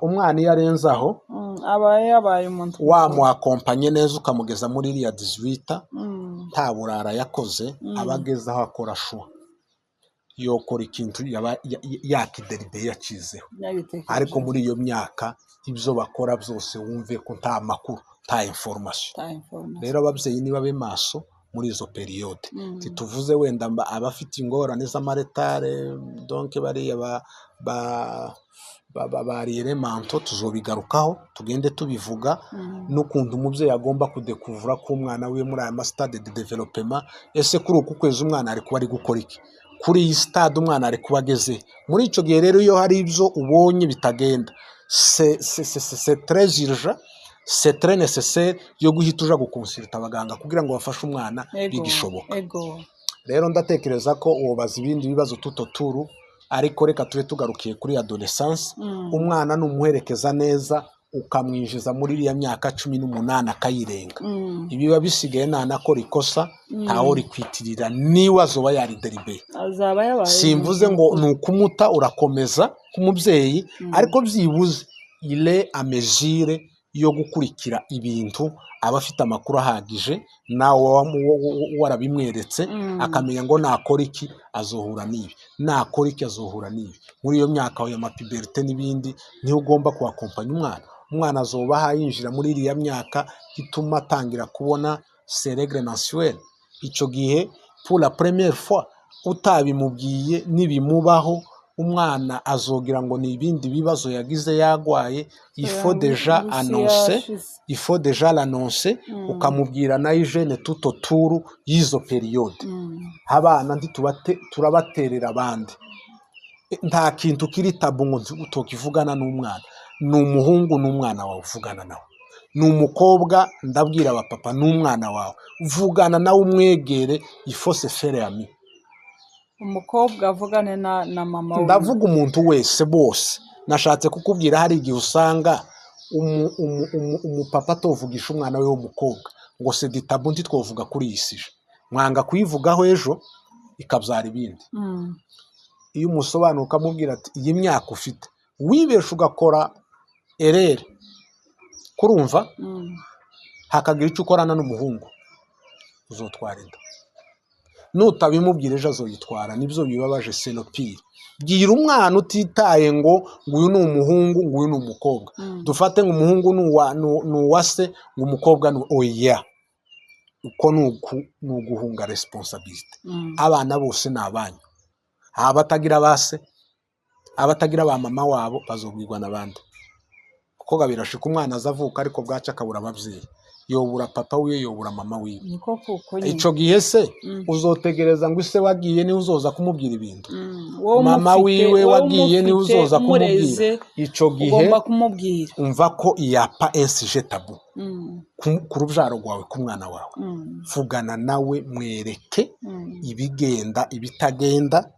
Umwana iyo arenze aho, Aba yabaye umuntu mukuru. Wamuakompanye neza ukamugeza muri iriya 18, nta burara yakoze, aba ageze aho akora choix, yokora ikintu yaba yakideribeye, yakizeho. Yabitekereje. Ariko muri iyo myaka ibyo bakora byose wumve ko nta makuru, nta information. Nta information. Rero ababyeyi niba babe maso muri izo période. Ntituvuze wenda abafite ingorane z'ama retard, donc bariya ba mentaux, tuzobigarukaho tugende tubivuga, n'ukuntu umubyeyi agomba kudekuvura ko umwana wiwe muri aya ma stade de développement. Ese kuri uku kwezi umwana ari kuba ari gukora iki? Kuri iyi stade umwana ari kuba ageze muri icyo gihe? Rero iyo hari ibyo ubonye bitagenda, c'est très urgent. C'est très nécessaire yo guhita uja gukonsulta abaganga kugira ngo bafashe umwana bigishoboka. Rero ndatekereza ko wobaza ibindi bibazo tuto turu, ariko reka tube tugarukiye kuri adolescence. Umwana numuherekeza neza, ukamwinjiza muri iriya myaka 18 akayirenga, ibiba bisigaye nanakora ikosa, ntawo rikwitirira, niwe azoba yarideribeye. Azaba yabaye. Simvuze ngo ni ukumuta, urakomeza nk'umubyeyi, ariko byibuze il est à mesure yo gukurikira ibintu, aba afite amakuru ahagije, nawe warabimweretse, akamenya ngo nakora iki azohura n'ibi, nakora iki azohura n'ibi. Muri iyo myaka ya ma puberté n'ibindi, niho ugomba kuhakompanya umwana. Umwana azoba yinjira muri iriya myaka ituma atangira kubona ses règles mensuelles. Icyo gihe, pour la première fois, utabimubwiye, nibimubaho, umwana azogira ngo ni ibindi bibazo yagize, yagwaye. Il faut déjà annoncer, il faut déjà l'annoncer, ukamubwira na hygiène tout autour y'izo période. Abana ntitubate, turabaterera abandi. Nta kintu kiri tabou ngo utokivugana n'umwana. Ni umuhungu, n'umwana wawe, uvugana nawe. Ni umukobwa, ndabwira abapapa, n'umwana wawe, vugana nawe, umwegere, il faut se faire ami. Umukobwa avugane na mama we. Ndavuga umuntu wese, bose. Nashatse kukubwira, hari igihe usanga umupapa atovugisha umwana we w'umukobwa ngo c'est du tabou, ntitwovuga kuri iyi sujet, mwanga kuyivugaho, ejo ikabyara ibindi. Iyo umusobanura, ukamubwira ati: "Iyi myaka ufite, wibesha ugakora erreur, kurumva, hakagira icyo ukorana n'umuhungu, uzotwara inda." Nutabimubwira, ejo azoyitwara. Nibyo bibabaje, c'est le pire. Bwira umwana utitaye ngo uyu ni umuhungu, ngo uyu ni umukobwa. Dufate ngo umuhungu ni uwa se, ngo umukobwa ni oya. Uko ni uguhunga responsabilité. Abana bose ni abanyu. Abatagira ba se, abatagira ba mama wabo, bazobwirwa n'abandi, kuko birashika umwana aza avuka, ariko bwaca akabura ababyeyi, yobura papa wiwe, yobura mama wiwe. Niko kuko nyine. Ico gihe se uzotegereza ngo ise wagiye niwe uzoza kumubwira ibintu? Wowe Mama umufite, wiwe wowe wagiye niwe umufite, uzoza kumubwira? umureze, Ico gihe ugomba kumubwira. Umva ko y a pas un sujet tabou ku rubyaro rwawe, ku mwana wawe. Vugana nawe, mwereke ibigenda, ibitagenda.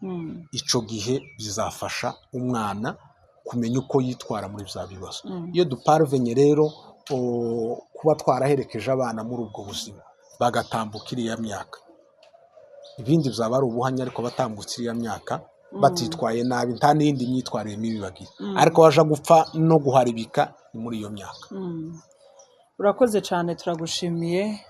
Ico gihe bizafasha umwana kumenya uko yitwara muri bya bibazo. Iyo duparvenye rero kuba twaraherekeje abana muri ubwo buzima, bagatambuka iriya myaka, ibindi byaba ari ubuhanya. Ariko batambutse iriya myaka batitwaye nabi, nta n'iyindi myitwarire mibi bagira, ariko baja gupfa no guharibika ni muri iyo myaka. Urakoze cyane, turagushimiye.